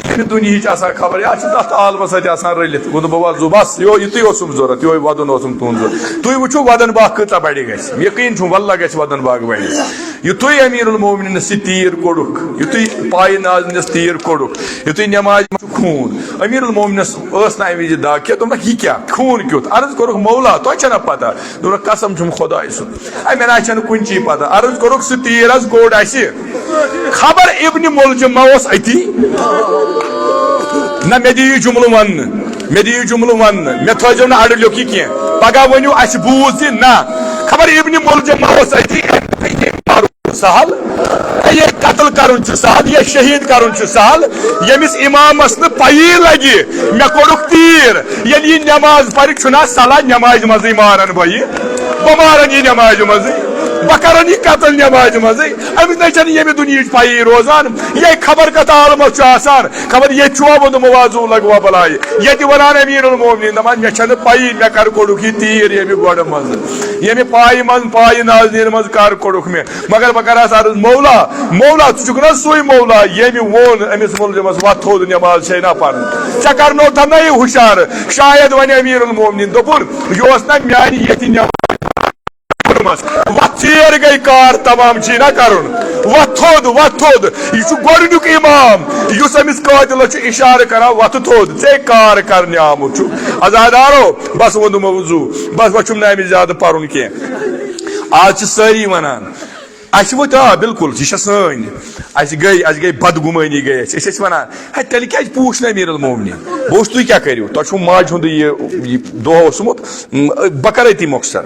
ییٚمہِ دُنیہٕچ آسان خبر، یا چھُ تَتھ عالمَس سۭتۍ آسان رٔلِتھ۔ ووٚن، بہٕ وَسہٕ بَس، یِہوٚے، یُتُے اوسُم ضوٚرَتھ، یِہوٚے وَدُن اوسُم تُہُنٛد ضوٚرَتھ۔ تُہۍ وٕچھِو وَدَن باغ کۭژاہ بَڑِ گژھِ، یقیٖن چھُم، واللہ گژھِ وَدَن باغ بَڑِ۔ یُتھُے أمیٖر المومنیٖنَس یہِ تیٖر کوٚڑُکھ، یُتھُے پایہِ نازنِس تیٖر کوٚڑُکھ، یُتھُے نٮ۪مازِ منٛز چھُ خوٗن۔ أمیٖر المومنیٖنَس ٲس نہٕ اَمہِ وِزِ دَگ کینٛہہ، دوٚپنَکھ، "یہِ کیٛاہ؟ خوٗن کیُتھ؟" عرض کوٚرُکھ، "مولا، تۄہہِ چھَنہ پَتہ؟" دوٚپنَکھ، "قسم چھُم خۄداے سُنٛد، اَمہِ آیہِ چھَنہٕ کُنچی پَتہ۔" عرض کوٚرُکھ، "سُہ تیٖر حظ کوٚڑ اَسہِ۔ خبر ابنِ مُلجِم ما اوس أتی؟" نہ، مےٚ دِیِو جُملہٕ وَننہٕ، مےٚ دِیِو جُملہٕ وَننہٕ، مےٚ تھٲیزیو نہٕ اَڈٕ لیوٚکھِ کینٛہہ۔ پَگاہ ؤنِو، اَسہِ بوٗز یہِ، نہ، خبر ابنِ مُلجِم ما اوس أتی؟ سہل، یہِ قتل کرُن چھُ سہل، یہِ شہید کرُن چھُ سہل۔ ییٚمِس امامس نہٕ پَیی لگہِ، مےٚ کوٚرُکھ تیٖر، ییٚلہِ یہِ نٮ۪ماز پرِ، چھُنہ صلاح نٮ۪مازِ منٛزٕے مارن بہٕ یہِ؟ بہٕ مارن یہِ نٮ۪مازِ منٛزٕے، بہٕ کرن یہِ قتل نٮ۪مازِ منٛزٕے۔ أمِس نَے چھَنہٕ ییٚمہِ دُنیہٕچ پَیی روزان، یہِ خبر کتھ عالمس چھُ آسان، خبر ییٚتہِ چھُوا ووٚنمُت موازوٗ لگوا بلاے۔ ییٚتہِ ونان امیر المومنین، دپان، مےٚ چھنہٕ پَیی مےٚ کر کوٚڑُکھ یہِ تیٖر ییٚمہِ گۄڈٕ منٛزٕ، ییٚمہِ پایہِ منٛز، پایہِ نازنین منٛز کر کوٚڑُکھ مےٚ۔ مگر بہٕ کرٕ ہس عرض، مولا، مولا، ژٕ چھُکھ نہ سُے مولا ییٚمہِ ووٚن أمِس مُلزِمس، "وۄتھ تھوٚد، نٮ۪ماز چھے نہ پرٕنۍ"؟ ژےٚ کرنوتھا نہ یہِ ہُشار؟ شاید ونہِ امیر المومنین، دوٚپُن، یہِ اوس نہ میانہِ ییٚتہِ نٮ۪ماز پٔرمٕژ۔ وۄتھ، ژیر گٔے، کار تمام چھی نہ کرُن۔ وۄتھ تھوٚد، وۄتھ تھوٚد۔ یہِ چھُ گۄڈٕنیُک امام یُس أمِس قٲتلس چھُ اشارٕ کران، "وۄتھٕ تھوٚد، ژے کار کرنہِ آمُت چھُ۔" عزادارو، بس ووٚن موضوع، بس وۄنۍ چھُم نہٕ امہِ زیادٕ پرُن کینٛہہ۔ آز چھِ سٲری ونان، اسہِ ووت، آ، بالکل، یہِ چھےٚ سٲنۍ۔ اسہِ گٔے، اسہِ گٔے بدگُمٲنی گٔے اسہِ۔ أسۍ ٲسۍ ونان، ہے، تیٚلہِ کیازِ پوٗچھ نہٕ امیر المومنین؟ بہٕ اوسُس، تُہۍ کیٛاہ کٔرِو؟ تۄہہِ چھُو ماجہِ ہُنٛد یہِ، یہِ دۄہ اوسمُت، م، بہٕ کرٕ أتی مۄخصر۔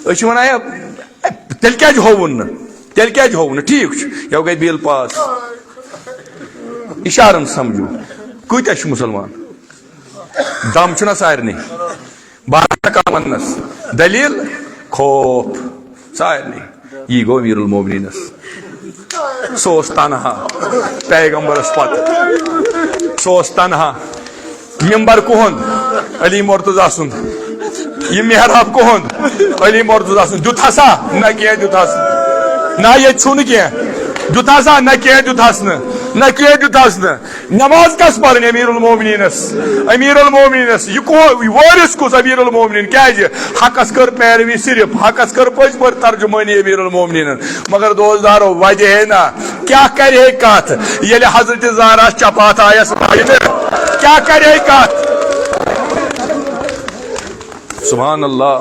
أسۍ چھِ ونان، ہے، ہے، تیٚلہِ کیازِ ہووُن نہٕ؟ تیٚلہِ کیازِ ہووُن نہٕ؟ ٹھیٖک چھُ، یَوٕ گٔے بیل پاس۔ اشارن سمجھو، کۭتیٛاہ چھِ مُسلمان؟ دم چھُنہ سارنٕے۔ بارہ کامنس دلیل خوف سارنٕے۔ یی گوٚو امیر المومنینس۔ سُہ اوس تنہا پیغمبرس پتہٕ۔ سُہ اوس تنہا۔ ممبر کُہُنٛد؟ علی مرتضی سُنٛد۔ یہِ محراب کُہُنٛد؟ علی مرتضی سُنٛد۔ دیُت ہسا؟ نہ کینٛہہ دیُت ہس نہٕ۔ نہ، ییٚتہِ چھُنہٕ کینٛہہ۔ دیُت ہسا؟ نہ کینٛہہ دیُت ہس نہٕ۔ نہ کینٛہہ دیُتہَس نہٕ۔ نماز کس پرٕنۍ امیر المومنینس؟ امیر المومنینس۔ یہِ کو-، یہِ وٲرِث کُس امیر المومنین؟ کیازِ؟ حقس کٔر پیروی صرف، حقس کٔر پٔزۍ پٲٹھۍ ترجمٲنی امیر المومنینن۔ مگر دوستدارو، وجہ ہے نہ، کیٛاہ کرِ ہے کتھ ییٚلہِ حضرت زہرا چپاتھ آیس وایِنہٕ؟ کیٛاہ کرِ ہے کتھ؟ سبحان اللہ۔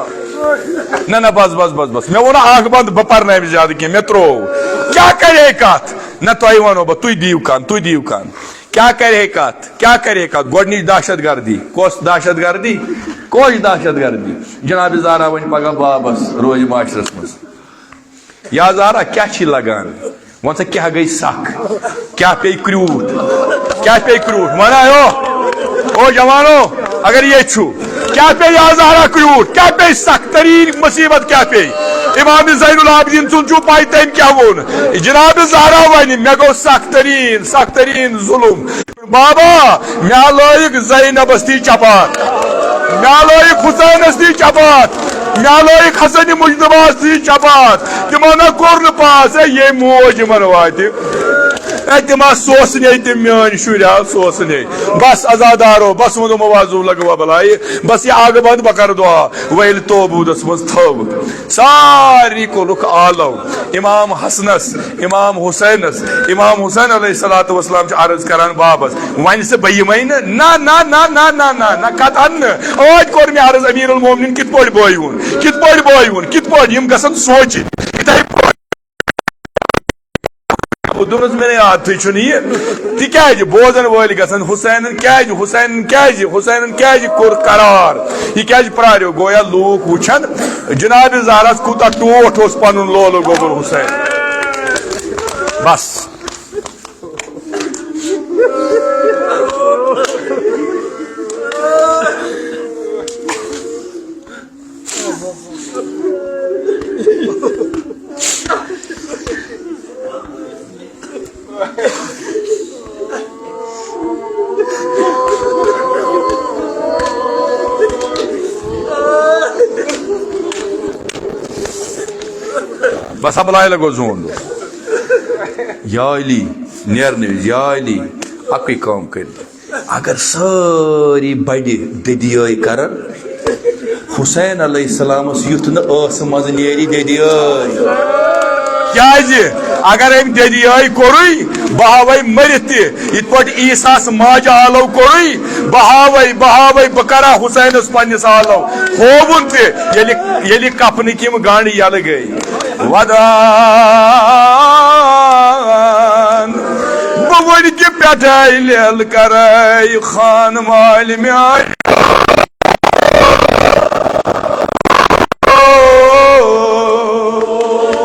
نہ، نہ، بس، بس، بس، بس۔ مےٚ ووٚن اکھ بند، بہٕ پرناوٕ زیادٕ کینٛہہ، مےٚ ترٛوو۔ کیٛاہ کرِ ہے کتھ؟ نہ، تۄہہِ ونو بہٕ، تُہۍ دِیِو کن، تُہۍ دِیِو کن۔ کیٛاہ کرِ ہے کتھ؟ کیٛاہ کرِ ہے کتھ؟ گۄڈٕنِچ دہشت گردی۔ کۄس دہشت گردی؟ کۄس دہشت گردی؟ جناب زہرا وۄنۍ پگاہ بابس روزِ معاشرس منٛز۔ یا زہرا، کیٛاہ چھی لگان؟ وَن سا، کیٛاہ گٔے سَکھ؟ کیٛاہ پیٚیہِ کرٛیوٗٹھ؟ کیٛاہ پیٚیہِ کرٛیوٗٹھ؟ وَن ہا، او، او جوانو، اگر ییٚتہِ چھُ، کیٛاہ پیٚیہِ یا زہرا کرٛیوٗٹھ؟ کیٛاہ پیٚیہِ سَکھ تریٖن مُصیٖبت کیٛاہ پیٚیہِ؟ امام زین العابدین سُنٛد چھُو پَے تٔمۍ کیٛاہ ووٚن؟ جناب زہرا وَنہِ، مےٚ گوٚو سَکھ تریٖن، سَکھ تریٖن ظُلُم۔ بابا، مےٚ لٲیِکھ زینبس تھی چپاتھ، مےٚ لٲیِکھ حسینس تھی چپاتھ، مےٚ لٲیِکھ حسن مجتبیٰ تھی چپاتھ۔ تِمو نہ کوٚر نہٕ پاس، اے، یے موج یِمن واتہِ۔ اے، تِم آسہٕ سوسنے، تِم میٲنۍ شُرۍ آسہٕ سوسنے۔ بس عزادارو، بس ووٚنُم وازو لگوا بلایہِ، بس یہِ آگہٕ بنٛد، بہٕ کرٕ دُعا۔ وۄنۍ ییٚلہِ توبوٗدس منٛز تھٲو، ساری کوٚرُکھ آلو۔ امام حسنس، امام حسینس، امام حسین علیہ الصلوۃ والسلام چھُ عرض کران بابس، وۄنۍ سا بہٕ یِمے نہٕ، نہ، نہ، نہ، نہ، نہ، نہ، نہ، قطعاً نہٕ۔ ٲدۍ کوٚر مےٚ عرض، امیر المومنین کِتھ پٲٹھۍ بٲیِوُن، کِتھ پٲٹھۍ بٲیِوُن، کِتھ پٲٹھۍ؟ یِم گژھن سونچِنۍ، یِتھے پٲٹھۍ۔ دوٚپنَس، مےٚ نے عادتھٕے چھُنہٕ یہِ۔ تِکیٛازِ بوزن وٲلۍ گژھن حسینن کیٛازِ، حسینن کیٛازِ، حسینن کیٛازِ کوٚر قرار؟ یہِ کیٛازِ پرٛاریو؟ گویا لوٗکھ وٕچھن جناب زہرس کوٗتاہ ٹوٹھ اوس پنُن لولہٕ گوبر حسین۔ بس۔ بس ہا بلایہِ لگو زون دو۔ یا علی، نیرنہٕ وِزِ، یا علی، اَکٕے کٲم کٔرِو۔ اگر سٲری بڑِ دٔدیٲے کرن، حسین علیہ السلامس یُتھ نہٕ ٲسہٕ منٛز نیرِ دٔدیٲے۔ کیازِ؟ اگر أمۍ دٔدیٲے کوٚرُے، بہٕ ہاوے مٔرِتھ تہِ، یِتھ پٲٹھۍ عیسیٰ ہس ماجہِ آلو کوٚرُے، بہٕ ہاوے، بہٕ ہاوے، بہٕ کرا حسینس پننِس آلو۔ ہووُن تہِ، ییٚلہِ، ییٚلہِ کفنٕکۍ یِم گنڈ یلہٕ گٔے۔ ودان بہٕ وٕنہِ کہِ پٮ۪ٹھَے لیل کرے خان مالہِ میانہِ۔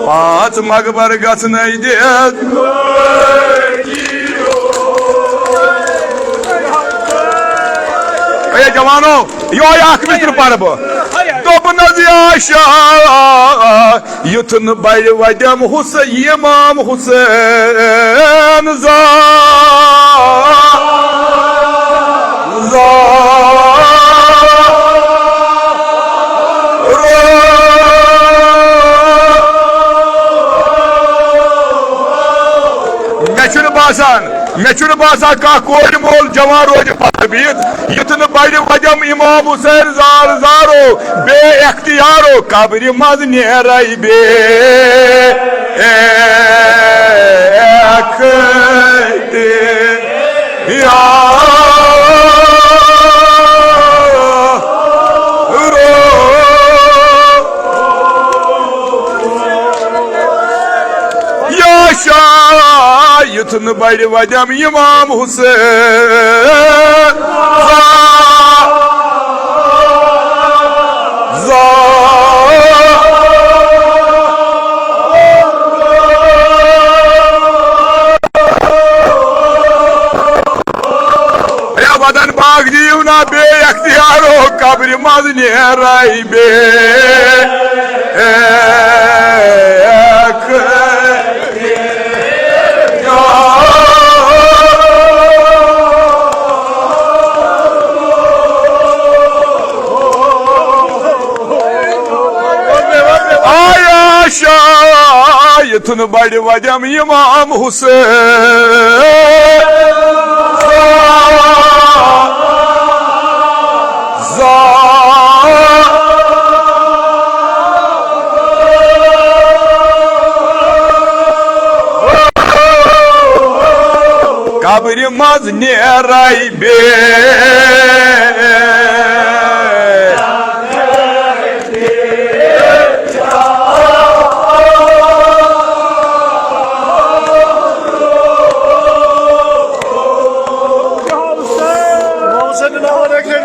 پانٛژھ مقبر گژھنَے دِتھ۔ اے جوانو، یہوے اکھ مِصرٕ پرٕ بہٕ۔ دوٚپنَس یا شاہ، یُتھ نہٕ بڑِ وۄدٮ۪م حسین، امام حسین زا-، زا-، مےٚ چھُنہٕ باسان، مےٚ چھُنہٕ باسان کانٛہہ کورِ مول جوان روزِ پتہٕ بِہِتھ، یُتھ نہٕ بڑِ وۄدٮ۪م امام حسین زال زارو بے اختیارو قبرِ منٛز نیرے بے اختیارو۔ یا شاہ، یُتھ نہٕ بڑِ وۄدٮ۪م امام حسین۔ زا-، زا-، یا ودن باغ دیو نا بے اختیارو قبرِ منٛز نیرے بے اختیارو۔ آیا شاہ یُتھ نہٕ بڑِ وۄدٮ۪م امام حسین۔ قبرِ منٛز نیرے بیٚیہِ۔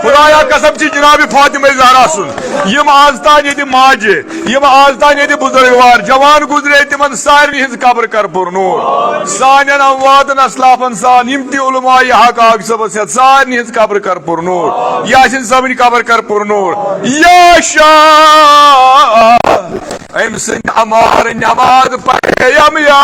خدایا قسم چھِ جناب فاطمہ زہرا سُنٛد، یِم آز تام ییٚتہِ ماجہِ، یِم آز تام ییٚتہِ بزرگوار جوان گزرے، تِمن سارنٕے ہٕنٛز قبر کر پر نور۔ سانٮ۪ن امواتن اسلافن سان، یِم تہِ علماء حق آغ صٲبس ہٮ۪تھ، سارنٕے ہٕنٛز قبر کر پر نور۔ یاسین صٲبٕنۍ قبر کر پر نور۔ یا شاہ، أمۍ سٕنٛدِ عمار نماز پریم یا۔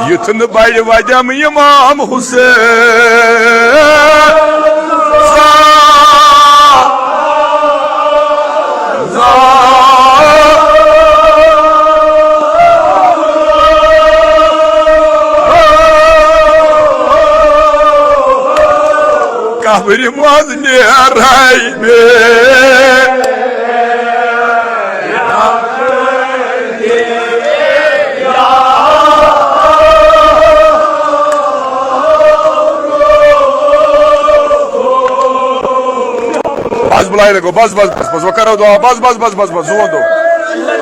یُتھ نہٕ بڑِ وۄدٮ۪م امام حسین۔ قبرِ منٛز نیرے بیٚیہِ۔ بس بلاے لگو، بس، بس، بس، بس، وۄنۍ کرو دعا، بس، بس، بس، بس، بس، زون دو۔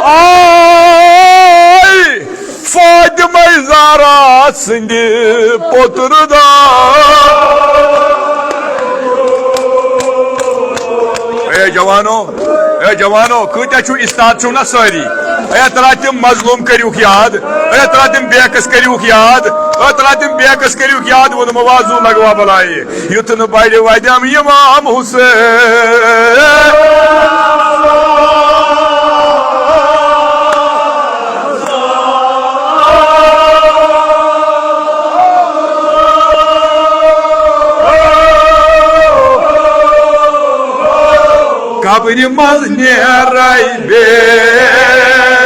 آے! فاطمہ زہرا سٕنٛدِ پوٚتُر دا۔ اے جوانو، اے جوانو، کۭتیاہ چھِو استاد چھِو نا سٲری؟ اے ترٛا تِم مظلوم کٔرِوکھ یاد، اے ترٛا تِم بیکس کٔرِوکھ یاد، اے ترٛا تِم بیکس کٔرِوکھ یاد، ووٚنمو وازو لگوا بلایہِ۔ یُتھ نہٕ بڑِ وۄدٮ۪م امام حسین۔ قبرِ منٛز نیرے بیٚیہِ۔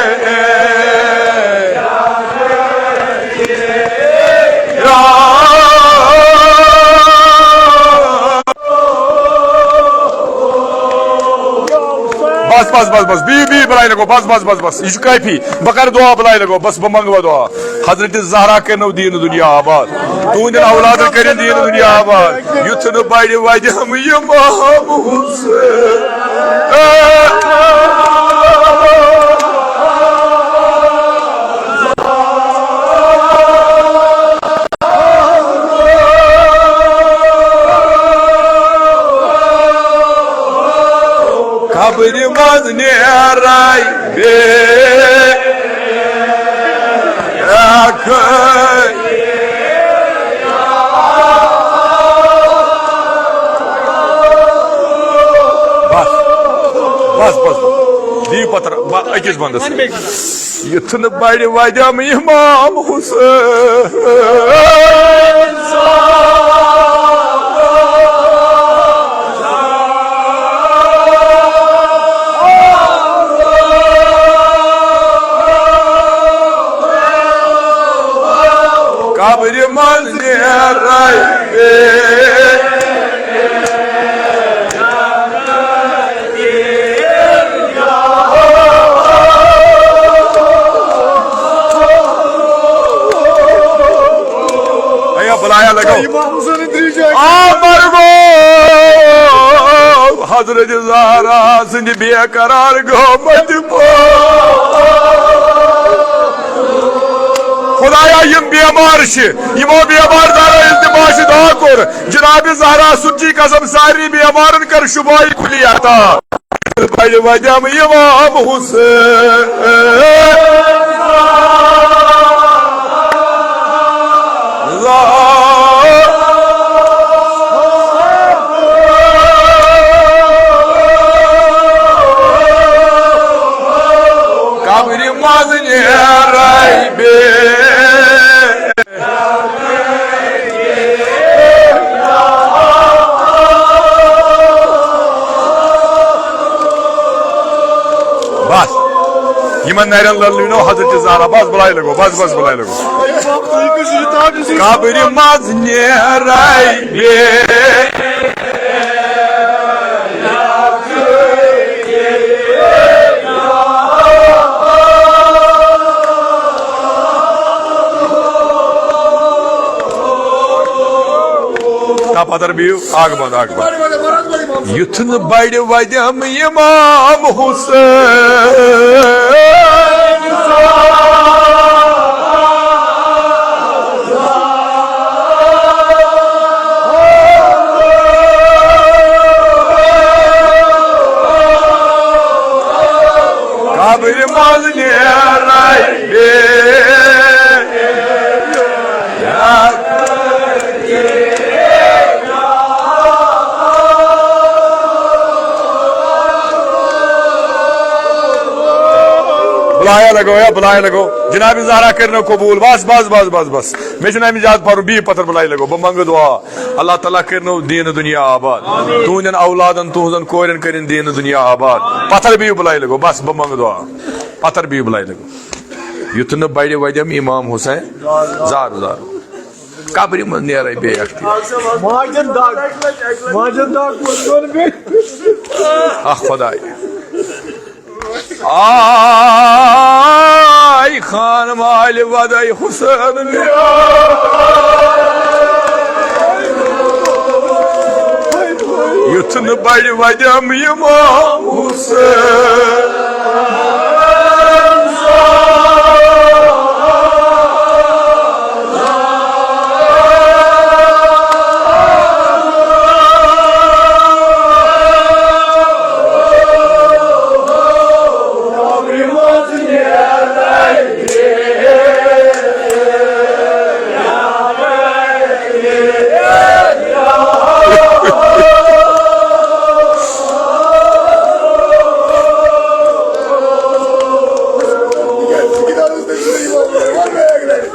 بس، بس، بس، بس، بی، بی، بلاے لگو، بس، بس، بس، بس، یہِ چھُ کٲفی۔ بہٕ کرٕ دعا، بلاے لگو، بس، بہٕ منٛگہٕ وۄنۍ دعا۔ حضرت زہرا کٔرِنو دیٖن دُنیا آباد، تُہنٛدٮ۪ن اولادن کٔرِن دیٖن دُنیا آباد۔ یُتھ نہٕ بڑِ وۄدٮ۪م امام حسین۔ قبرِ منٛز نیرے بیٚیہِ۔ بس، بس، بس، بس۔ دِیِو پتہٕ ر-، با-، أکِس بندس۔ یُتھ نہٕ بڑِ وۄدٮ۪م امام حسین۔ قبرِ منٛز نیرے بیٚیہِ۔ ایا بلایا لگو۔ امام حسین اندری جان۔ آ مرگو۔ حضرت زہرا سٕنٛدِ بے قرار گٲمٕتۍ پٲٹھۍ۔ خدایا، یِم بیمار چھِ، یِمو بیمار دارو التماس دعا کوٚر، جناب زہرا سُنٛد چی قسم، سارنٕے بیمارن کر شفای کلی عطا۔ بڑِ وۄدٮ۪م امام حسین۔ قبرِ منٛز نیرے بیٚیہِ۔ یِمن نرٮ۪ن للنو حضرت زہرا، بس بلایہِ لگو، بس بس بلایہِ لگو۔ قبرِ منٛز نیرے بیٚیہِ۔ تا پتر بِہِو، اکھ بند، اکھ بند۔ یُتھ نہٕ بڑِ وۄدٮ۪م امام حسین۔ قبرِ منٛز نیرے بیٚیہِ۔ بلایہِ لگو یا بلایہِ لگو۔ جناب زہرا کٔرِنو قبول۔ بس بس بس بس بس۔ مےٚ چھُنہٕ اَمہِ زیادٕ پَرُن۔ بِہِو پَتھر، بلایہِ لگو۔ بہٕ منٛگہٕ دُعا۔ اللہ تعالیٰ کٔرِنو دیٖنہٕ دُنیا آباد۔ تُہٕنٛدٮ۪ن اولادن، تُہٕنٛزن کورٮ۪ن کٔرِن دیٖنہٕ دُنیا آباد۔ پَتھر بِہِو، بلایہِ لگو۔ بس بہٕ منٛگہٕ دُعا۔ پَتھر بِہِو، بلایہِ لگو۔ یُتھ نہٕ بڑِ وۄدٮ۪م امام حسین۔ زارٕ زارٕ۔ قبرِ منٛز نیرے بیٚیہِ اکھ تہِ۔ ماجن دگ، ماجن دگ کوٚر بیٚیہِ۔ اکھ خداے۔ آے خان مالہِ ودے حسین۔ یُتھ نہٕ بڑِ وۄدٮ۪م امام حسین۔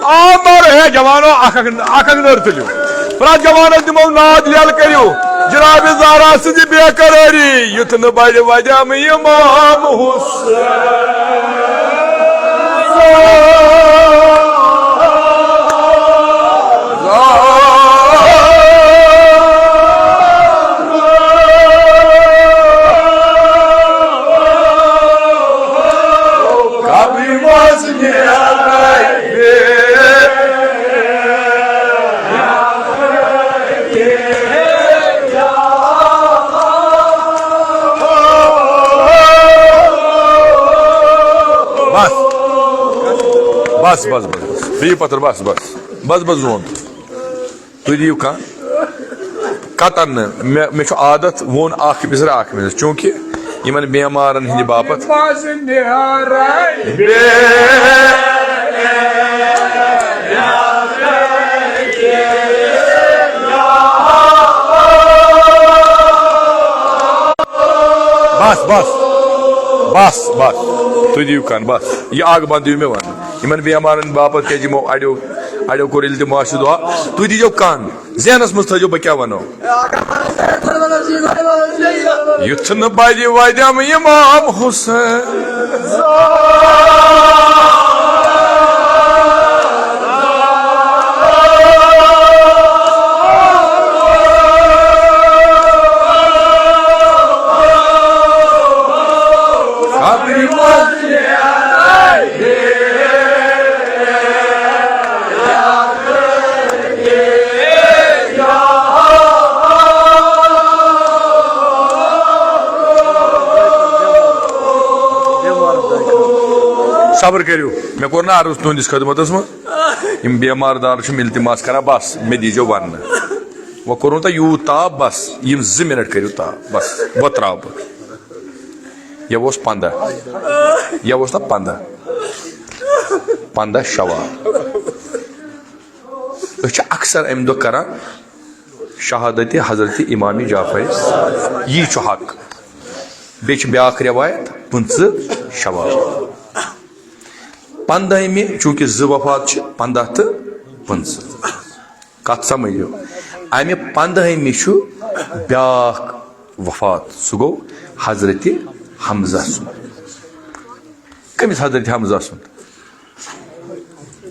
آ، مر ہے جوانو، اکھ اکھ، اکھ اکھ نٔر تُلِو۔ پرٛٮ۪تھ جوانس دِمو ناد یلہٕ کٔرِو۔ جناب زہرا سٕنٛزِ بے قرٲری، یُتھ نہٕ بڑِ وۄدٮ۪م امام حسین۔ قبرِ منٛز نیرے بیٚیہِ۔ بس۔ بس، بس، بس، بس۔ بِہِو پتھر، بس، بس۔ بس، بس، زون۔ تُہۍ دِیِو کانٛہہ۔ قطعاً نہٕ۔ مےٚ، مےٚ چھُ عادت، ووٚن اکھ أمِس، اکھ أمِس۔ چوٗنٛکہِ یِمن بیمارن ہٕنٛدِ باپتھ۔ بس، بس۔ بس، بس۔ تُہۍ دِیِو کن، بس۔ یہِ اکھ بند دِیِو مےٚ وننہٕ۔ یِمن بیمارن باپتھ کیٛازِ یِمو اڑیو، اڑیو کوٚر ییٚلہِ تہِ ماشہِ دعا، تُہۍ دیٖزیو کن۔ ذہنس منٛز تھٲیزیو بہٕ کیٛاہ ونو۔ یُتھ نہٕ بلہِ وۄدٮ۪م امام حسین۔ قبرِ منٛز صبر کٔرِو، مےٚ کوٚر نہ عرض تُہنٛدِس خدمتس منٛز، یِم بیمار دار چھِ، یِم التماس کران، بس مےٚ دیٖزیو وننہٕ۔ وۄنۍ کوٚرُن تۄہہِ یوٗت تاپھ، بس یِم زٕ منٹ کٔرِو تاپھ، بس وۄنۍ ترٛاو بہٕ۔ یہِ اوس پنٛداہ، یہِ اوس نہ پنٛداہ، پنٛداہ شوال۔ أسۍ چھِ اکثر امہِ دۄہ کران شہادت حضرت امام جعفر، یی چھُ حق۔ بیٚیہِ چھِ بیٛاکھ رٮ۪وایت، پٕنٛژٕہ شوال۔ پنٛدہمہِ، چوٗنٛکہِ زٕ وفات چھِ، پنٛداہ تہٕ پٕنٛژٕہ۔ کتھ سمجھو؟ امہِ پنٛدہمہِ چھُ بیٛاکھ وفات، سُہ گوٚو حضرت حمزہ سُنٛد۔ کٔمِس حضرت حمزہ سُنٛد؟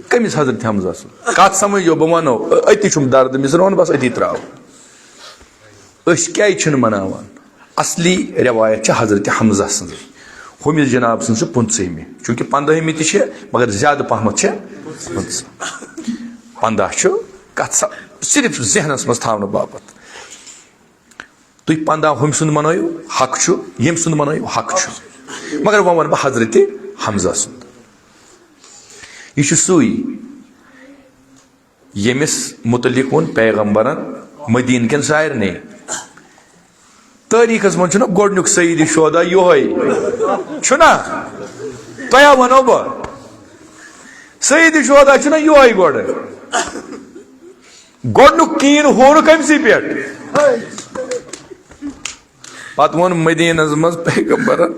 کٔمِس حضرت حمزہ سُنٛد؟ کَتھ سَمٕجھو، بہٕ وَنو، أ-، أتی چھُم دَردٕ مِثر وَنُن، بَس أتی ترٛاوو۔ أسۍ کیٛازِ چھِنہٕ مَناوان؟ اَصلی رٮ۪وایت چھِ حضرت حمزہ سٕنٛزٕے۔ ہُمِس جِناب سٕنٛز چھِ پٕنٛژٕہمہِ، چوٗنٛکہِ پنٛدہٲہمہِ تہِ چھِ، مگر زیادٕ پَہمَتھ چھِ پٕنٛژٕہ۔ پنٛداہ چھُ کَتھ سا-، صرف ذہنَس منٛز تھاونہٕ باپَتھ۔ تُہۍ پنٛداہ ہُمۍ سُنٛد مَنٲیِو، حق چھُ، ییٚمۍ سُنٛد مَنٲیِو، حق چھُ۔ مگر وۄنۍ وَنہٕ بہٕ حضرت حمزہ سُنٛد۔ یہِ چھُ سُے، ییٚمِس مُتعلِق ووٚن پیغمبرن مدیٖنہٕ کٮ۪ن سارنٕے۔ تٲریٖخس منٛز چھُنہ گۄڈٕنیُک سید شہدا یِہوٚے؟ چھُنہ؟ تۄہہِ ہا وَنو بہٕ، سید شہدا چھُنہ یِہوٚے گۄڈٕ؟ گۄڈٕنیُک کیٖن ہورُکھ أمسٕے پٮ۪ٹھ۔ پتہٕ ووٚن مدیٖنس منٛز پیغمبرن،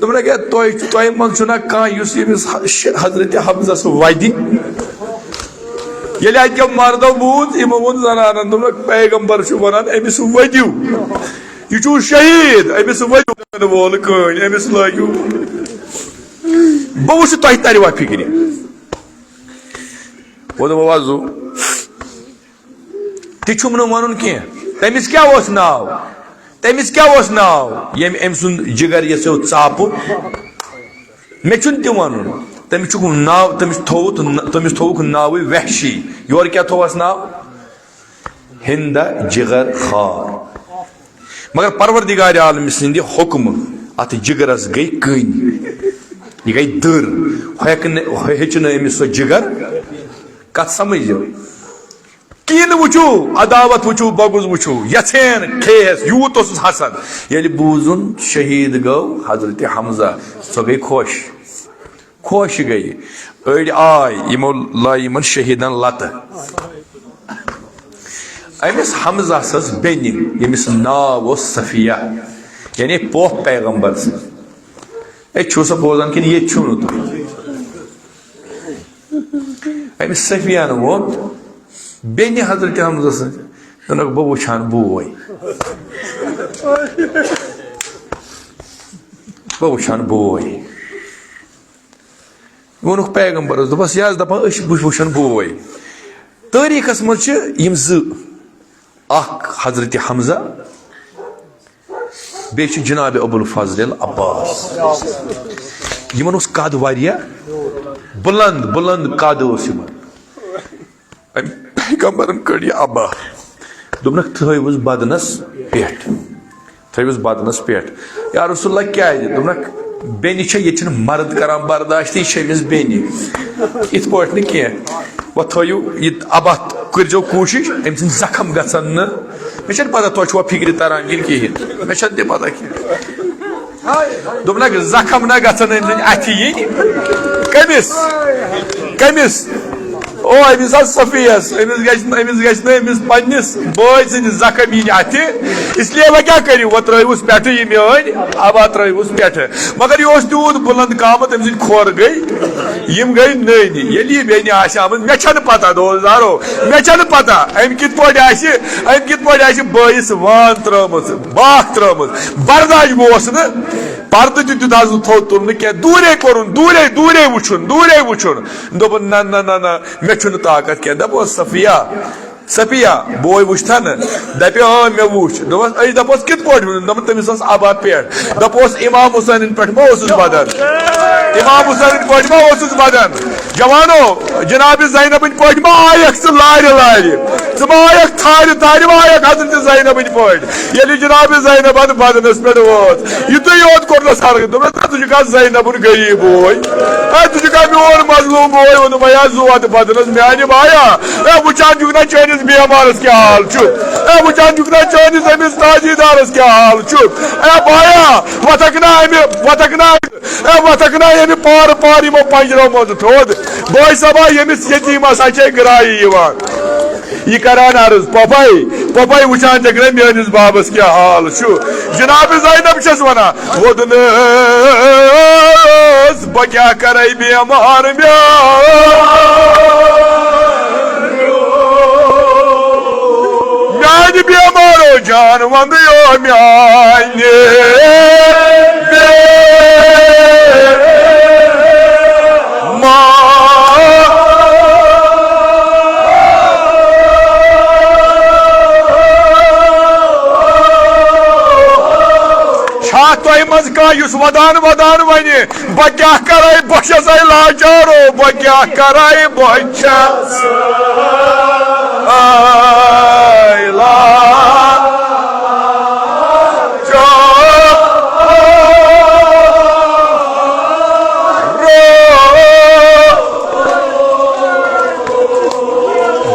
دوٚپُن، "کیٛاہ تۄہہِ، تۄہہِ منٛز چھُنہ کانٛہہ یُس ییٚمِس ح-، ش-، حضرت حمزس ودِ؟" ییٚلہِ اَتہِ کیٛاہ مردو بوٗز، یِمو ووٚن زنانن، دوٚپُکھ، "پیغمبر چھُ ونان أمِس ؤدِو، یہِ چھُو شہیٖد، أمِس ؤدِو وول کٲنۍ، أمِس لٲگِو۔" بہٕ وٕچھٕ تۄہہِ ترِوا فِکرِ۔ وۄنۍ دوٚپُکھ، وۄزُو، تہِ چھُم نہٕ وَنُن کینٛہہ۔ تٔمِس کیٛاہ اوس ناو؟ تٔمِس کیٛاہ اوس ناو، ییٚمۍ أمۍ سُنٛد جِگر یَژھیو ژاپُن؟ مےٚ چھُنہٕ تہِ وَنُن۔ تٔمِس چھُکھ ناو، تٔمِس تھوٚوُتھ، تٔمِس تھوٚوُکھ ناوٕے وحشی۔ یورٕ کیٛاہ تھوٚوَس ناو؟ ہِنٛدہ جِگر خار۔ مگر پروردگار عالمہِ سٕنٛدِ حُکمہٕ اَتھ جِگرَس گٔے کٔنۍ۔ یہِ گٔے دٔر۔ ہۄکھِ نہٕ، ہۄ-، ہیٚچہِ نہٕ أمِس سۄ جِگر۔ کَتھ سَمٕجھِو؟ کِن وٕچھِو، عداوت وٕچھِو، بغض وٕچھِو، یژھین کھیس، یوٗت اوسُس حسد۔ ییٚلہِ بوٗزُن شہیٖد گوٚو حضرت حمزہ، سۄ گٔے خۄش، خۄش گٔے۔ أڑۍ آے، یِمو لایہِ یِمن شہیٖدن لتہٕ۔ أمِس حمزہ سٕنٛز بیٚنہِ، ییٚمِس ناو اوس صفیہ، یعنی پۄپھ پیغمبر سٕنٛز۔ ہے، چھُو سا بوزان کِنہٕ ییٚتہِ چھُو نہٕ تُہۍ؟ أمِس صفیہ ہن ووٚن بیٚنہِ حضرت حمزہ سٕنٛز، دوٚپنکھ، "بہٕ وٕچھان بوے، بہٕ وٕچھان بوے۔" ووٚنُکھ پیغمبرس، دوٚپس، "یہِ حظ دپان أسۍ چھِ، بہٕ وٕچھان بوے۔" تٲریٖخس منٛز چھِ یِم زٕ، اکھ حضرت حمزہ، بیٚیہِ چھُ جناب ابو الفضل العباس۔ یِمن اوس قد واریاہ بلند، بلند قد اوس یِمن۔ أمۍ پیغمبرن کٔڑ یہِ عبا، دوٚپنکھ، "تھٲیوُس بدنس پٮ۪ٹھ، تھٲیوُس بدنس پٮ۪ٹھ۔" یا رسول اللہ، کیازِ؟ دوٚپنکھ، "بیٚنہِ چھےٚ، ییٚتہِ چھِنہٕ مرد کران برداشت، یہِ چھِ أمِس بیٚنہِ، یِتھ پٲٹھۍ نہٕ کینٛہہ۔ وۄنۍ تھٲیِو یہِ عبا، کٔرۍزیو کوٗشِش أمۍ سٕنٛدۍ زخم گژھن نہٕ۔" مےٚ چھَنہٕ پَتہ تۄہہِ چھُوا فِکرِ تَران کِنہٕ کِہیٖنۍ، مےٚ چھَنہٕ تہِ پَتہ کینٛہہ۔ دوٚپنَکھ، زَخم نہ گژھن أمۍ سٕنٛدۍ اَتھِ یِنۍ۔ کٔمِس؟ کٔمِس؟ او، أمِس حظ صفیَس، أمِس گژھِ نہٕ، أمِس گژھِ نہٕ أمِس پنٛنِس بٲے سٕنٛدۍ زَخم یِنۍ اَتھِ۔ اس لیے وۄنۍ کیٛاہ کٔرِو، وۄنۍ ترٛٲیوُس پٮ۪ٹھٕ یہِ میٛٲنۍ، اَوا ترٛٲیوُس پٮ۪ٹھٕ۔ مگر یہِ اوس تیوٗت بُلنٛد قامت، أمۍ سٕنٛدۍ کھۄر گٔے، یِم گٔے نٔنۍ۔ ییٚلہِ یہِ بیٚنہِ آسہِ آمٕژ، مےٚ چھَنہٕ پَتہ، دوستدارو، مےٚ چھَنہٕ پَتہ أمۍ کِتھ پٲٹھۍ آسہِ، أمۍ کِتھ پٲٹھۍ آسہِ بٲیِس وان ترٲومٕژ، باکھ ترٲومٕژ۔ برداش گوس نہٕ، پردٕ تہِ دیُت حظ نہٕ تھوٚد تُلنہٕ کینٛہہ، دوٗرے کوٚرُن، دوٗرے، دوٗرے وٕچھُن، دوٗرے وٕچھُن۔ دوٚپُن، "نہ، نہ، نہ، نہ، مےٚ چھُنہٕ طاقت کینٛہہ۔" دَپوس، "صفیہ، صفیہ، بوے وٕچھتھا نہٕ؟" دَپہِ، "اۭں، مےٚ وٕچھ۔" دوٚپمَس، أسۍ دَپوس، "کِتھ پٲٹھۍ وٕچھ؟" دوٚپُن، "تٔمِس ٲس عبا پٮ۪ٹھ۔" دَپوس، "امام حسینٕنۍ پٮ۪ٹھ ما اوسُس بدن؟ امام حسینٕنۍ پٲٹھۍ ما اوسُس بدن؟" جوانو، جناب زینبٕنۍ پٲٹھۍ ما آیکھ ژٕ لارِ لارِ؟ ژٕ ما آیکھ تھارِ تھارِ، ما آیکھ حضرت زینبٕنۍ پٲٹھۍ؟ ییٚلہِ جناب زینب اتھ بدنس پٮ۪ٹھ وٲژ، یِتُے یوت کوٚرنس حرکت، دوٚپنس، "نہ، ژٕ چھُکھ آز زینبُن غریٖب بوے۔ اے، ژٕ چھُکھ آز میون مظلوم بوے۔" ووٚنُن، "وۄنۍ آز ووت بدنس میانہِ بایا۔ اے، وٕچھان چھُکھ نہ چٲنِس بیمارس کیٛاہ حال چھُ؟ اے، وٕچھان چھُکھ نہ چٲنِس أمِس تاجی دارس کیٛاہ حال چھُ؟ اے بایا، وۄتھکھ نہ امہِ، وۄتھکھ نہ، اے، وۄتھکھ نہ ییٚمہِ پارٕ پارٕ یِمو پنجرو منٛزٕ تھوٚد۔ بٲے صٲبا، ییٚمِس یتیٖمس ہا چھے گرایی یِوان۔ یہِ کران عرض، پۄپھے، پۄپھے وٕچھان چھکھ نہ میٲنِس بابس کیٛاہ حال چھُ؟" جناب زینب چھس ونان، ووٚدنس بہٕ کیٛاہ کرے بیمار میٛانہِ بیمارو جان وندیو میٛانہِ بے-، تۄہہِ منٛز کانٛہہ یُس ودان ودان ونہِ، بہٕ کیٛاہ کرے، بہٕ چھسے لاچارو، بہٕ کیٛاہ کرے، بہٕ چھس لاچارو۔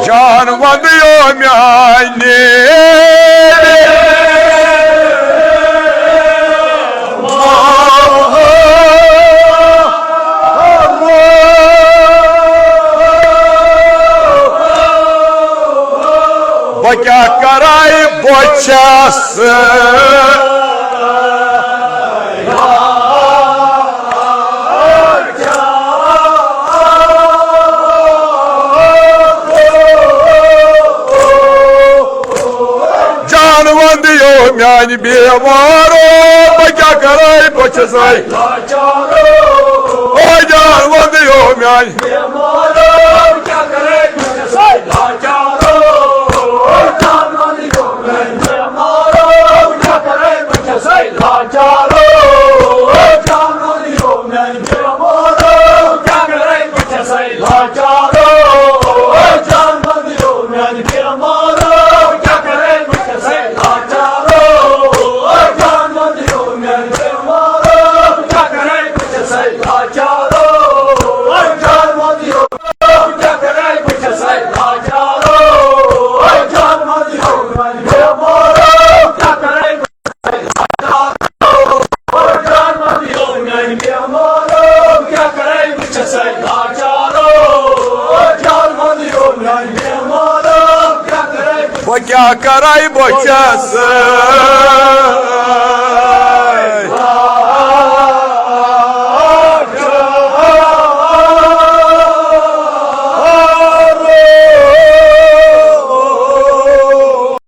جان وندیو میانہِ۔ بہٕ کیٛاہ کرے، بہٕ چھس جان وندیو میانہِ بیمارو، بہٕ کیٛاہ کرے، بہٕ چھسے۔ او جان وندیو میانہِ۔ بہٕ کیٛاہ کرے، بہٕ چھس